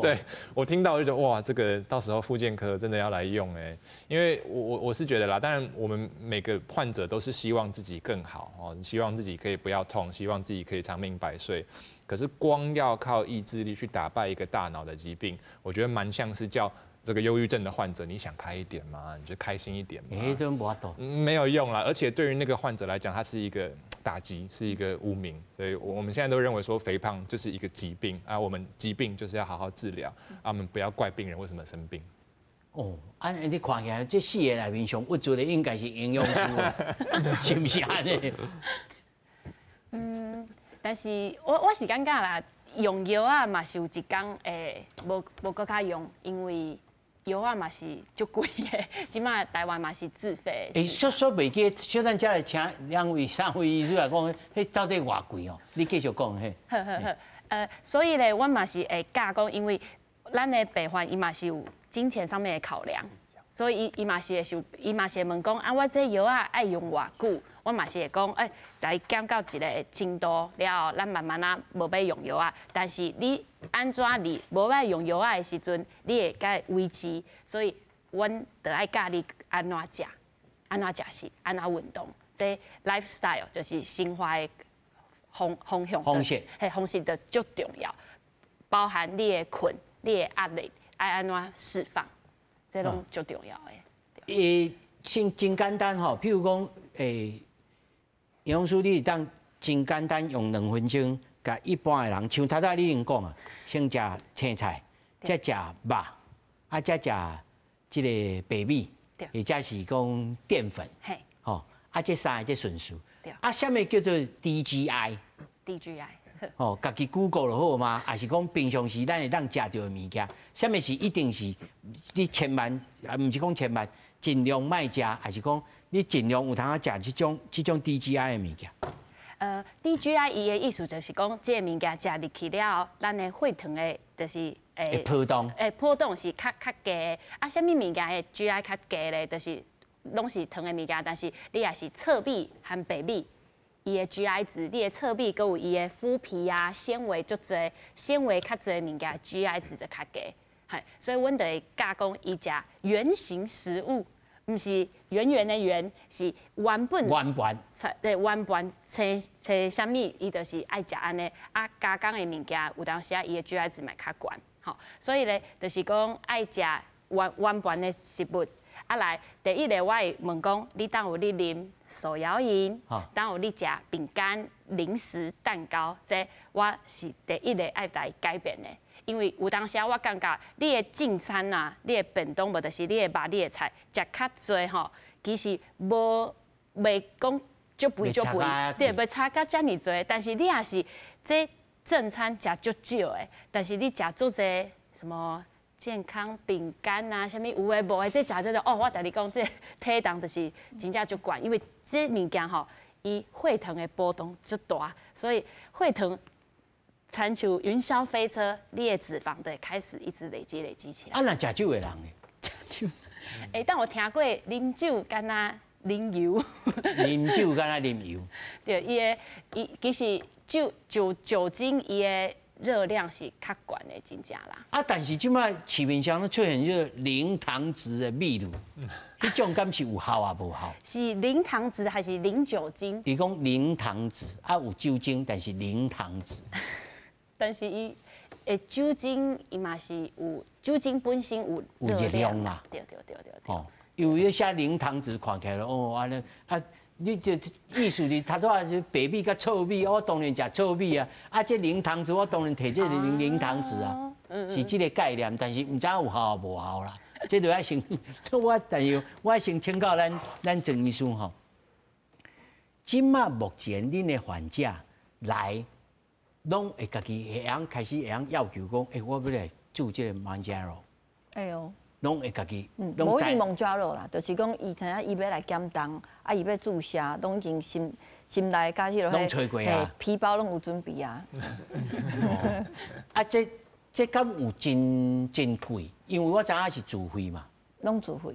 对，我听到就觉得哇，这个到时候复健科真的要来用哎，因为我是觉得啦，当然我们每个患者都是希望自己更好哦，希望自己可以不要痛，希望自己可以长命百岁。可是光要靠意志力去打败一个大脑的疾病，我觉得蛮像是叫这个忧郁症的患者，你想开一点嘛，你就开心一点嘛。哎，这无法度。没有用啦，而且对于那个患者来讲，他是一个打击，是一个污名。所以我们现在都认为说，肥胖就是一个疾病啊，我们疾病就是要好好治疗啊，我们不要怪病人为什么生病。哦，按呢你看起来，這四个內面上鬱卒的應該是營養師，是毋是按呢？嗯，但是我是感覺啦，用藥仔嘛是有一工會無閣較用，因為藥仔嘛是足貴的，這馬台灣嘛是自費。欸，說說袂記，小等才來請兩位、三位醫師來講，彼到底偌貴哦？你繼續講嘿。好好好，所以咧，阮嘛是會教講，因為咱的病患伊嘛是有金錢上面的考量，所以伊嘛是會想，伊嘛是會問講啊，我這藥仔愛用偌久？我嘛是會講，欸，來減到一個程度了後，咱慢慢仔無欲用藥仔。但是你按怎你無欲用藥仔的時陣，你會共維持，所以阮就愛教你按怎食，按怎食食，按怎運動，這 lifestyle 就是生活的方向，方式，嘿，方式就足重要，包含你的睏、你的壓力愛按怎釋放，這攏足重要的。欸，先真簡單吼，譬如講，欸，營養師，你會當真簡單用2分鐘，共一般的人，像頭拄你已經講啊，先食青菜，再食肉，啊，再食這個白米，或者是講澱粉，吼，啊，這三个這順序，啊，啥物叫做 DGI？ DGI，吼，家己 Google 就好嘛，抑是講平常時咱會當食著的物件，啥物是一定是你千萬，啊，毋是講千萬，盡量莫食，抑是講你盡量有通仔食這種 DGI 的物件。 DGI 伊的意思就是講，這個物件食入去了後，咱的血糖的，就是會波動，會波動是較低的。啊，啥物物件的 GI 較低咧？就是攏是糖的物件，但是你若是糙米和白米，伊的 GI 值，你的糙米閣有伊的麩皮啊，纖維足濟，纖維較濟的物件 GI 值就較低。嘿，所以阮就會教講伊食原型食物。毋是圓圓的圓，是原本原本對，原本青青啥物，伊就是愛食按呢。啊，加工的物件有當時啊，伊的 GI 值嘛較懸，吼。所以咧，就是講愛食原本的食物。啊來，第一个我會問講，你敢有咧啉手搖飲？敢有咧食餅乾、零食、蛋糕？這我是第一个愛來改變的。因為有當時我感覺你的正餐啊，你的便當無就是你的肉、你的菜，食較濟吼，其實無袂講足肥足肥，對，袂差甲遮爾濟。但是你若是這正餐食足少的，但是你食足濟什麼健康餅乾啊，啥物有的無的，這食這個哦，我共你講，這體重就是真正足懸，因為這物件吼，伊血糖的波動足大，所以血糖親像雲霄飛車，你的脂肪就會開始一直累積累積起來。啊，若食酒的人呢？食酒，欸，但我聽過啉酒敢若啉油。啉酒敢若啉油。對，伊的伊其實酒精伊的熱量是較懸的，真正啦。啊，但是這擺市面上攏出現這個零糖質的秘魯，彼種敢是有效抑無效？是零糖質還是零酒精？伊講零糖質，啊有酒精，但是零糖質。但是伊的酒精伊嘛是有酒精本身有有熱量啦。對對對對對。哦，因為寫零糖質看起來哦，按呢啊，你就意思是頭拄仔是白米佮糙米，我當然食糙米啊。啊，這零糖質我當然提這個零糖質啊，是這個概念，但是毋知影有效無效啦。這就愛先，我但是我先請教咱鄭醫師吼。這馬目前恁的患者來，攏會家己會曉開始會曉要求講，欸，我欲來注這個 Mounjaro。會哦。攏會家己，無一定 Mounjaro 啦，就是講伊知影伊欲來減重，啊，伊欲注射，攏已經心內佮彼個攏揣過啊，皮包攏有準備啊。啊，這敢有真真貴？因為我知影是自費嘛。攏自費，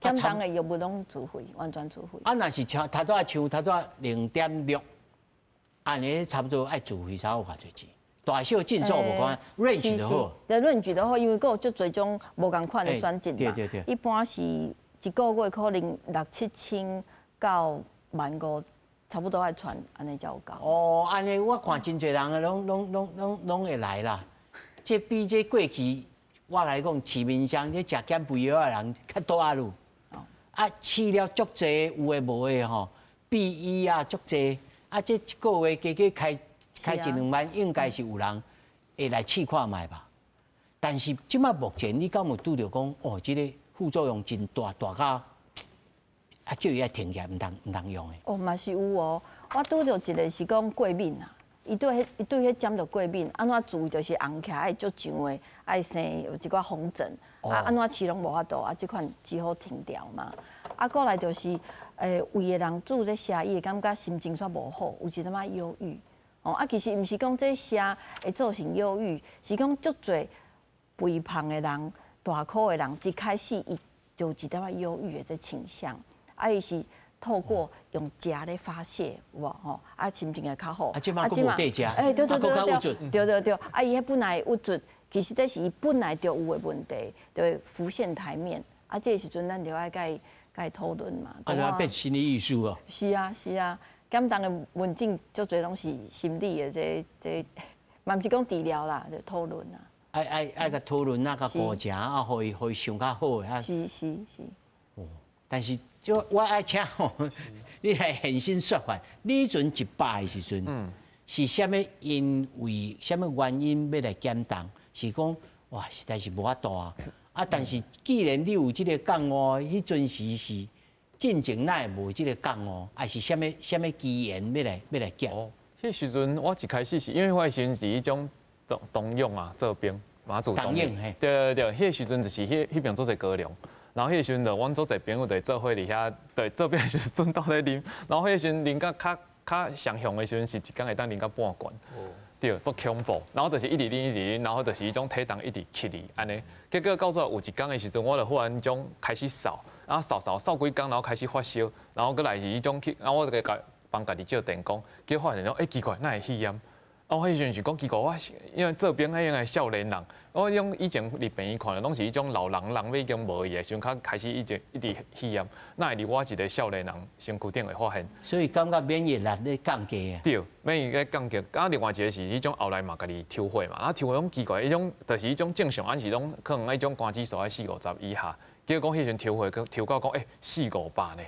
減重的藥物攏自費，完全自費。啊，若是像頭拄仔像頭拄仔0.6。按呢差不多愛自費差偌濟錢？大小診所無關，range 就好。對，range 就好，因為閣有足濟種無仝款的選擇嘛。一般是一個月可能六七千到1萬5，差不多愛傳按呢才有夠。哦，按呢我看真濟人攏會來啦。這比這過去我來講，市面上這食減肥藥的人較多啊嚕。啊，試了足濟有的無的吼，比伊啊足濟。啊，這一個月加加開開一兩萬，應該是有人會來試看覓吧。但是這擺目前你敢有拄著講，哦，這個副作用真大，大到啊叫伊愛停起來，毋通用的。哦，嘛是有哦。我拄著一個是講過敏啊，伊對彼針就過敏，按怎注就是紅起來愛足上的，愛生有一寡紅疹，啊按怎飼攏無法度，啊這款只好停掉嘛。啊，過來就是胃的人注這瀉，伊會感覺心情煞無好，有一點仔憂鬱。哦，啊，其實毋是講這瀉會造成憂鬱，是講足濟肥胖的人、大箍的人，一開始伊就有一點仔憂鬱的這傾向，啊，伊是透過用食咧發洩，有無吼？啊，心情會較好。啊，這擺閣無得食，欸，對對對對，對對對，啊，伊彼本來鬱卒，其實這是伊本來就有的問題，就會浮現台面。啊，這個時陣咱就愛共伊討論嘛。啊，就變心理醫師哦。是啊，是啊。減重的門診足濟攏是心理的這這，嘛毋是講治療啦，就討論啦。愛愛共討論啊，共過程啊，予伊想較好的啊。是是是。哦，但是就我愛請吼，你來現身說法。你彼陣100的時陣，是啥物因為啥物原因欲來減重？是講哇，實在是無法度啊！啊，但是既然你有這個覺悟，彼陣時是進前哪會無這個覺悟，還是啥物啥物機緣欲來減？哦，彼時陣我一開始是因為我彼時陣是彼種東涌啊做兵馬祖東涌，對對對，彼時陣就是彼邊足濟高粱，然後彼時陣就阮足濟朋友就做伙佇遐，對做兵的時陣鬥咧啉，然後彼時陣啉甲較較上雄的時陣是一工會當啉到半罐。對，足恐怖，然後就是一直啉一直啉，然後就是彼種體重一直起哩按呢，結果到最後有一工的時陣，我就忽然種開始瘦，然後瘦瘦瘦幾工，然後開始發燒，然後閣來是彼種去，然後我就共幫家己照電講，結果發現講，欸奇怪，哪會肺炎？啊，我彼時陣是講奇怪，我因為做兵彼種的少年人，我彼種以前佇病院看的攏是彼種老人，人已經無去的時陣，較開始一直一直肺炎，哪會佇我一個少年人身軀頂會發現？所以感覺免疫力咧降低啊。對，免疫力降低。啊，另外一個是彼種後來嘛，家己抽血嘛，啊抽血攏奇怪，彼種就是彼種正常，還是攏可能彼種肝指數喺四五十以下，結果講彼陣抽血，抽到講欸四五百呢，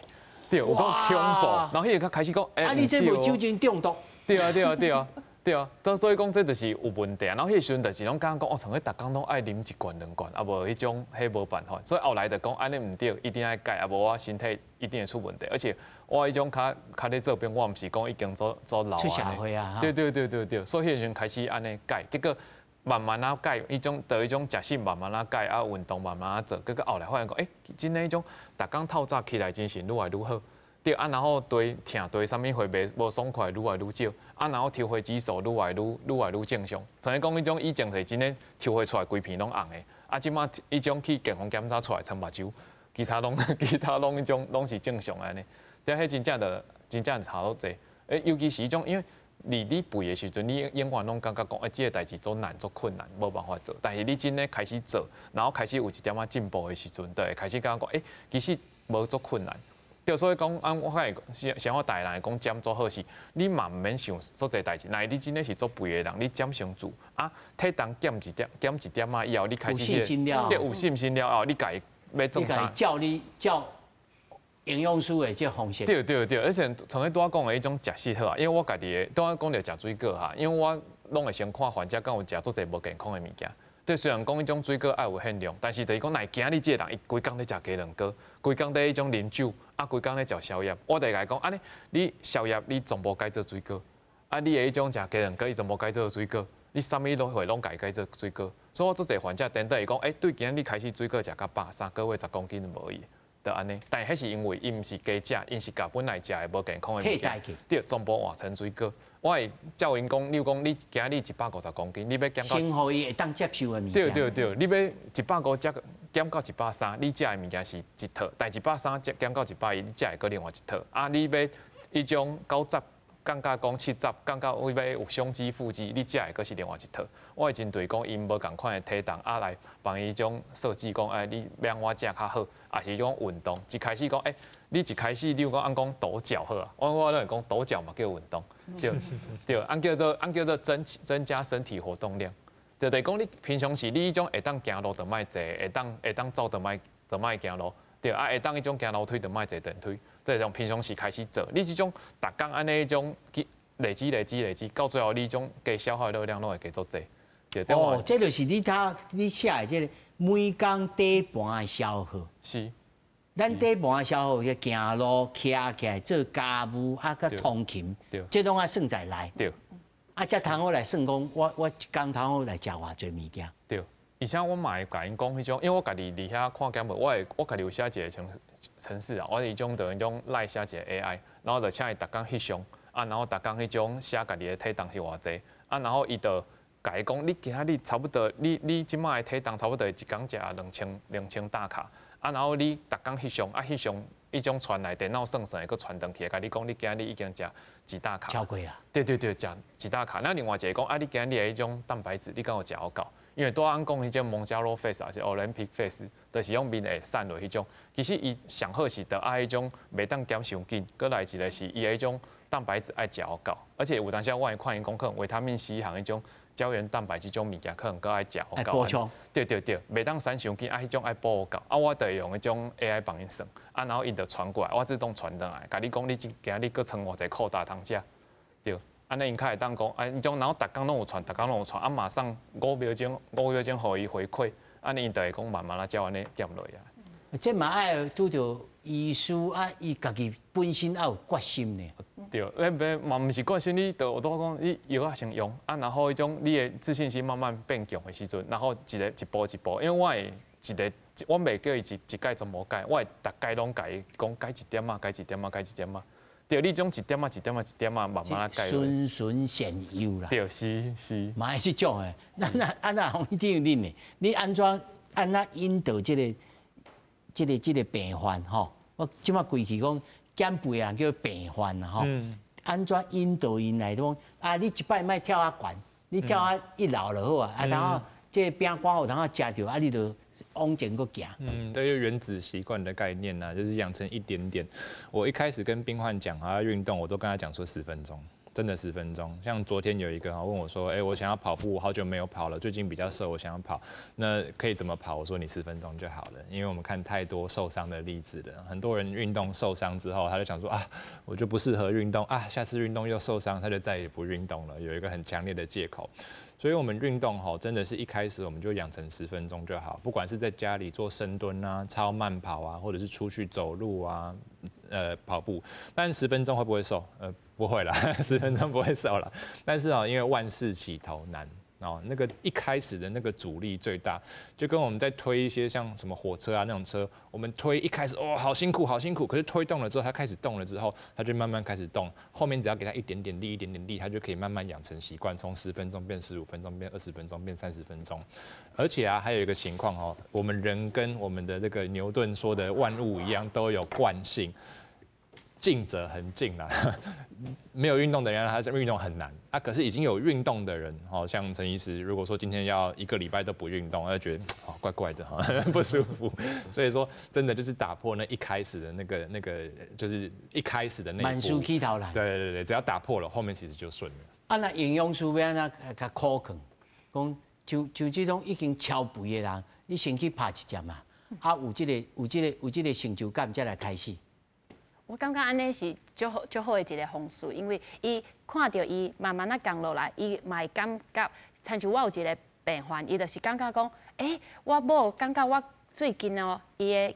對，有夠恐怖。然後彼個開始講，欸，啊，你這無酒精中毒？對啊，對啊，對啊。對啊，所以講這就是有問題啊。然後彼時陣就是攏感覺講，哦，像彼逐工攏愛啉一罐兩罐，啊無彼種彼無辦法。所以後來就講按呢毋對，一定愛改，啊無我身體一定會出問題。而且我彼種較較咧做兵，我毋是講已經做做老出社會啊。對對對對對，所以彼時陣開始按呢改，結果慢慢仔改，彼種的彼種食食慢慢仔改，啊運動慢慢仔做，結果後來發現講，欸，真的彼種逐工透早起來精神愈來愈好。對啊，然後對疼對啥物會袂無爽快愈來愈少，啊，然後抽血指數愈來愈正常。像講彼種以前是真的抽血出來規片攏紅的，啊，這擺彼種去健康檢查出來賰目睭，其他攏彼種攏是正常的按呢。對，彼真正就真正差足濟。欸，尤其是彼種，因為佇你肥的時陣，你永遠攏感覺講，欸，這個代誌足難足困難，無辦法做。但是你真的開始做，然後開始有一點仔進步的時陣，就會開始感覺講，欸，其實無足困難。對，所以講，按我較會像我大人講減足好是，你嘛毋免想足濟代誌。若你真的是足肥的人，你減先做啊，體重減一點，減一點仔以後，你開始有信心了，對，有信心了後，你家己欲做啥？照你照營養師的這方式。對對對，而且像你拄仔講的彼種食食好啊，因為我家己的拄仔講著食水果哈，因為我攏會先看患者敢有食足濟無健康的物件。對，雖然講彼種水果愛有限量，但是就是講，若今日這個人伊規工咧食雞卵糕，規工咧彼種啉酒，啊，規工咧食宵夜，我就會共伊講，按呢，你宵夜你全部改做水果，啊，你的彼種食雞卵糕，伊全部改做水果，你啥物攏會攏共伊改做水果。所以我足濟患者顛倒會講，欸，對今仔日開始水果食較飽，3個月10公斤就無去，就按呢。但彼是因為伊毋是加食，𪜶是共本來食的無健康的物件，對，全部換成水果。我會照𪜶講，例如講你今仔日150公斤，你欲減到，先予伊會當接受的物件。對對對，你欲150減到130，你食的物件是一套；但130減到120，你食的閣另外一套。啊，你欲彼種90降到講70，降到尾尾有胸肌、腹肌，你食的閣是另外一套。我會針對講𪜶無仝款的體重，啊來幫伊種設計講，哎，你欲按怎食較好，抑是講運動。一開始講，欸，你一開始你有講按講抖腳好啊，我攏會講抖腳嘛叫運動，對對，按叫做按叫做增加身體活動量。對對，講你平常時你彼種會當行路就莫坐，會當走就莫就莫行路。對啊，會當彼種行樓梯就莫坐電梯，對，從平常時開始做，你這種逐工按呢彼種累積累積累積，到最後你種加消耗的熱量攏會加足濟。對，哦，這就是你頭你寫的這個每工底盤的消耗。是。咱底盤的消耗，行路、徛起來做家務啊，佮通勤，這攏愛算在內。對。啊，才通好來算講，我一工通好來食偌濟物件。對。而且我嘛會共𪜶講彼種，因為我家己佇遐看減肥，我會我家己有寫一個程式啊，我彼種就彼種 LINE 寫一個 AI，然後就請伊逐工翕相，啊，然後逐工彼種寫家己的體重是偌濟，啊，然後伊就共伊講，你今仔日差不多，你這擺的體重差不多一工食2000大卡，啊，然後你逐工翕相，啊，翕相彼種傳來電腦算算會閣傳轉去，共你講你今仔日已經食幾大卡。超過啊。對對對，食幾大卡。那另外一個講，啊，你今仔日的彼種蛋白質，你敢有食予夠？因為拄仔講彼種 Mounjaro face 抑是 Ozempic face，就是用面會散落彼種。其實伊上好是著愛彼種袂當減傷緊，閣來一個是伊的彼種蛋白質愛食予夠，而且有當時我會看𪜶講可能維他命 C 和彼種膠原蛋白這種物件可能閣愛食予夠。補充。對對對，袂當瘦傷緊，啊彼種愛補予夠。啊，我就會用彼種 AI 幫𪜶算，啊，然後𪜶就傳過來，我自動傳轉來，共你講你今仔日閣賰偌濟擴大通食，對。按呢𪜶較會當講，啊，彼種然後逐工攏有傳，逐工攏有傳，啊，馬上5秒鐘，5秒鐘予伊回饋，按呢𪜶就會講慢慢仔照按呢減落來。這嘛愛拄著醫師啊，伊家己本身愛有決心呢。對，欸，袂嘛毋是決心，你就我拄講，你藥仔先用，啊，然後彼種你的自信心慢慢變強的時陣，然後一個一步一步，因為我會一個，我袂叫伊一擺全部改，我會逐擺攏共伊講改一點仔，改一點仔，改一點仔。對，你種一點仔一點仔一點仔慢慢仔改。循循善誘啦。對，是是。嘛是這種的，那啊那洪醫師恁呢？你按怎按怎引導這個病患吼？我這擺規氣講減肥啊，叫病患啦吼。按怎引導𪜶來講？啊，你一擺莫跳較懸，你跳啊一樓就好啊。啊，然後這個餅乾有通食著，啊，你就往前閣行。嗯，這就原子習慣的概念呐，就是養成一點點。我一開始跟病患講啊，運動，我都跟他講說十分鐘。真的十分鐘，像昨天有一個哈問我說，哎，我想要跑步，好久沒有跑了，最近比較瘦，我想要跑，那可以怎麼跑？我說你十分鐘就好了，因為我們看太多受傷的例子了，很多人運動受傷之後，他就想說啊，我就不適合運動啊，下次運動又受傷，他就再也不運動了，有一個很強烈的借口。所以，我們運動哈，真的是一開始我們就養成十分鐘就好，不管是在家裡做深蹲啊、超慢跑啊，或者是出去走路啊、跑步，但十分鐘會不會瘦？不會啦，十分鐘不會瘦了。但是啊，因為萬事起頭難哦，那個一開始的那個阻力最大，就跟我們在推一些像什麼火車啊那種車，我們推一開始哦好辛苦好辛苦，可是推動了之後，它開始動了之後，它就慢慢開始動，後面只要給它一點點力一點點力，它就可以慢慢養成習慣，從十分鐘變15分鐘，變20分鐘，變30分鐘。而且啊，還有一個情況哦，我們人跟我們的這個牛頓說的萬物一樣，都有慣性。靜者恆靜啦，沒有運動的人他運動很難啊。可是已經有運動的人，好像陳醫師，如果說今天要一個禮拜都不運動，他就覺得哦怪怪的哈，不舒服。所以說真的就是打破那一開始的那個，就是一開始的那萬事起頭難。對對對，只要打破了，後面其實就順了。啊，那營養師欲按怎較苦勸，講像像這種已經超肥的人，你先去拍一針嘛，啊有這個成就感，才來開始。我感覺按呢是足好足好的一個方式，因為伊看著伊慢慢仔降落來，伊嘛會感覺，親像我有一個病患，伊就是感覺講，欸，我某感覺我最近哦，伊的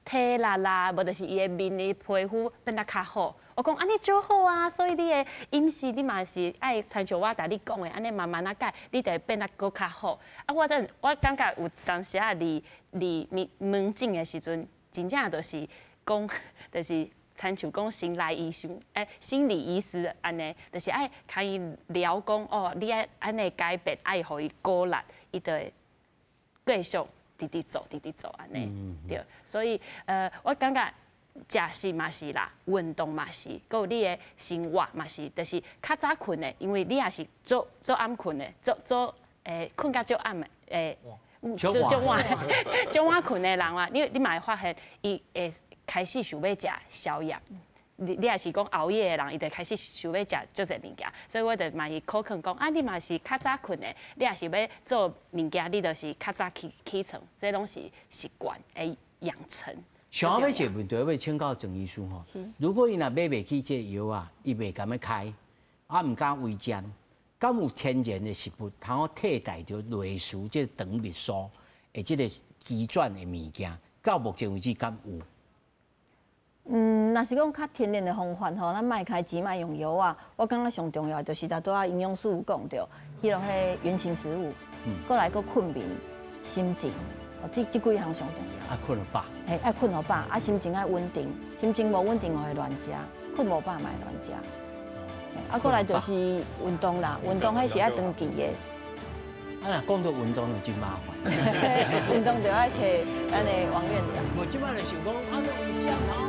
體力啦，無就是伊的面的皮膚變得較好。我講按呢足好啊，所以你的飲食你嘛是愛親像我共你講的，按呢慢慢仔改，你就會變得閣較好。啊，我感覺有當時仔佇佇門診的時陣，真正就是講，就是親像講心內醫生，欸，心理醫師按呢，就是愛共伊聊講哦，你愛按呢改變，愛予伊鼓勵，伊就會繼續直直做，直直做按呢，對。所以，我感覺食食嘛是啦，運動嘛是，閣有你的生活嘛是，就是較早睏的，因為你也是做做暗睏的，做做睏較足暗的，做做晚做晚睏的人啊，你嘛會發現伊會開始想欲食宵夜。你也是講熬夜的人，伊就開始想欲食足濟物件，所以我就嘛是考勸講，啊，你嘛是較早睏的，你若是欲做物件，你就是較早起床，這攏是習慣的養成。想欲一個問題，欲請教鄭醫師吼。如果伊若買袂起這個藥啊，伊袂甘欲開，啊毋敢違針，敢有天然的食物通好替代著類似這個腸泌素的這個機轉的物件，到目前為止敢有？嗯，若是講較天然的方法吼，咱莫開錢，莫用藥啊。我感覺上重要的就是頭拄仔營養師有講著，彼原型食物，過來閣睏眠、心情，哦，這幾項上重要。啊，睏予飽。嘿，愛睏予飽，啊，心情愛穩定，心情無穩定會亂食，睏無飽嘛會亂食。啊，過來就是運動啦，運動彼是愛長期的。啊，若講到運動就真麻煩。運動就愛揣咱的王院長。我這擺就想講，啊，有針頭。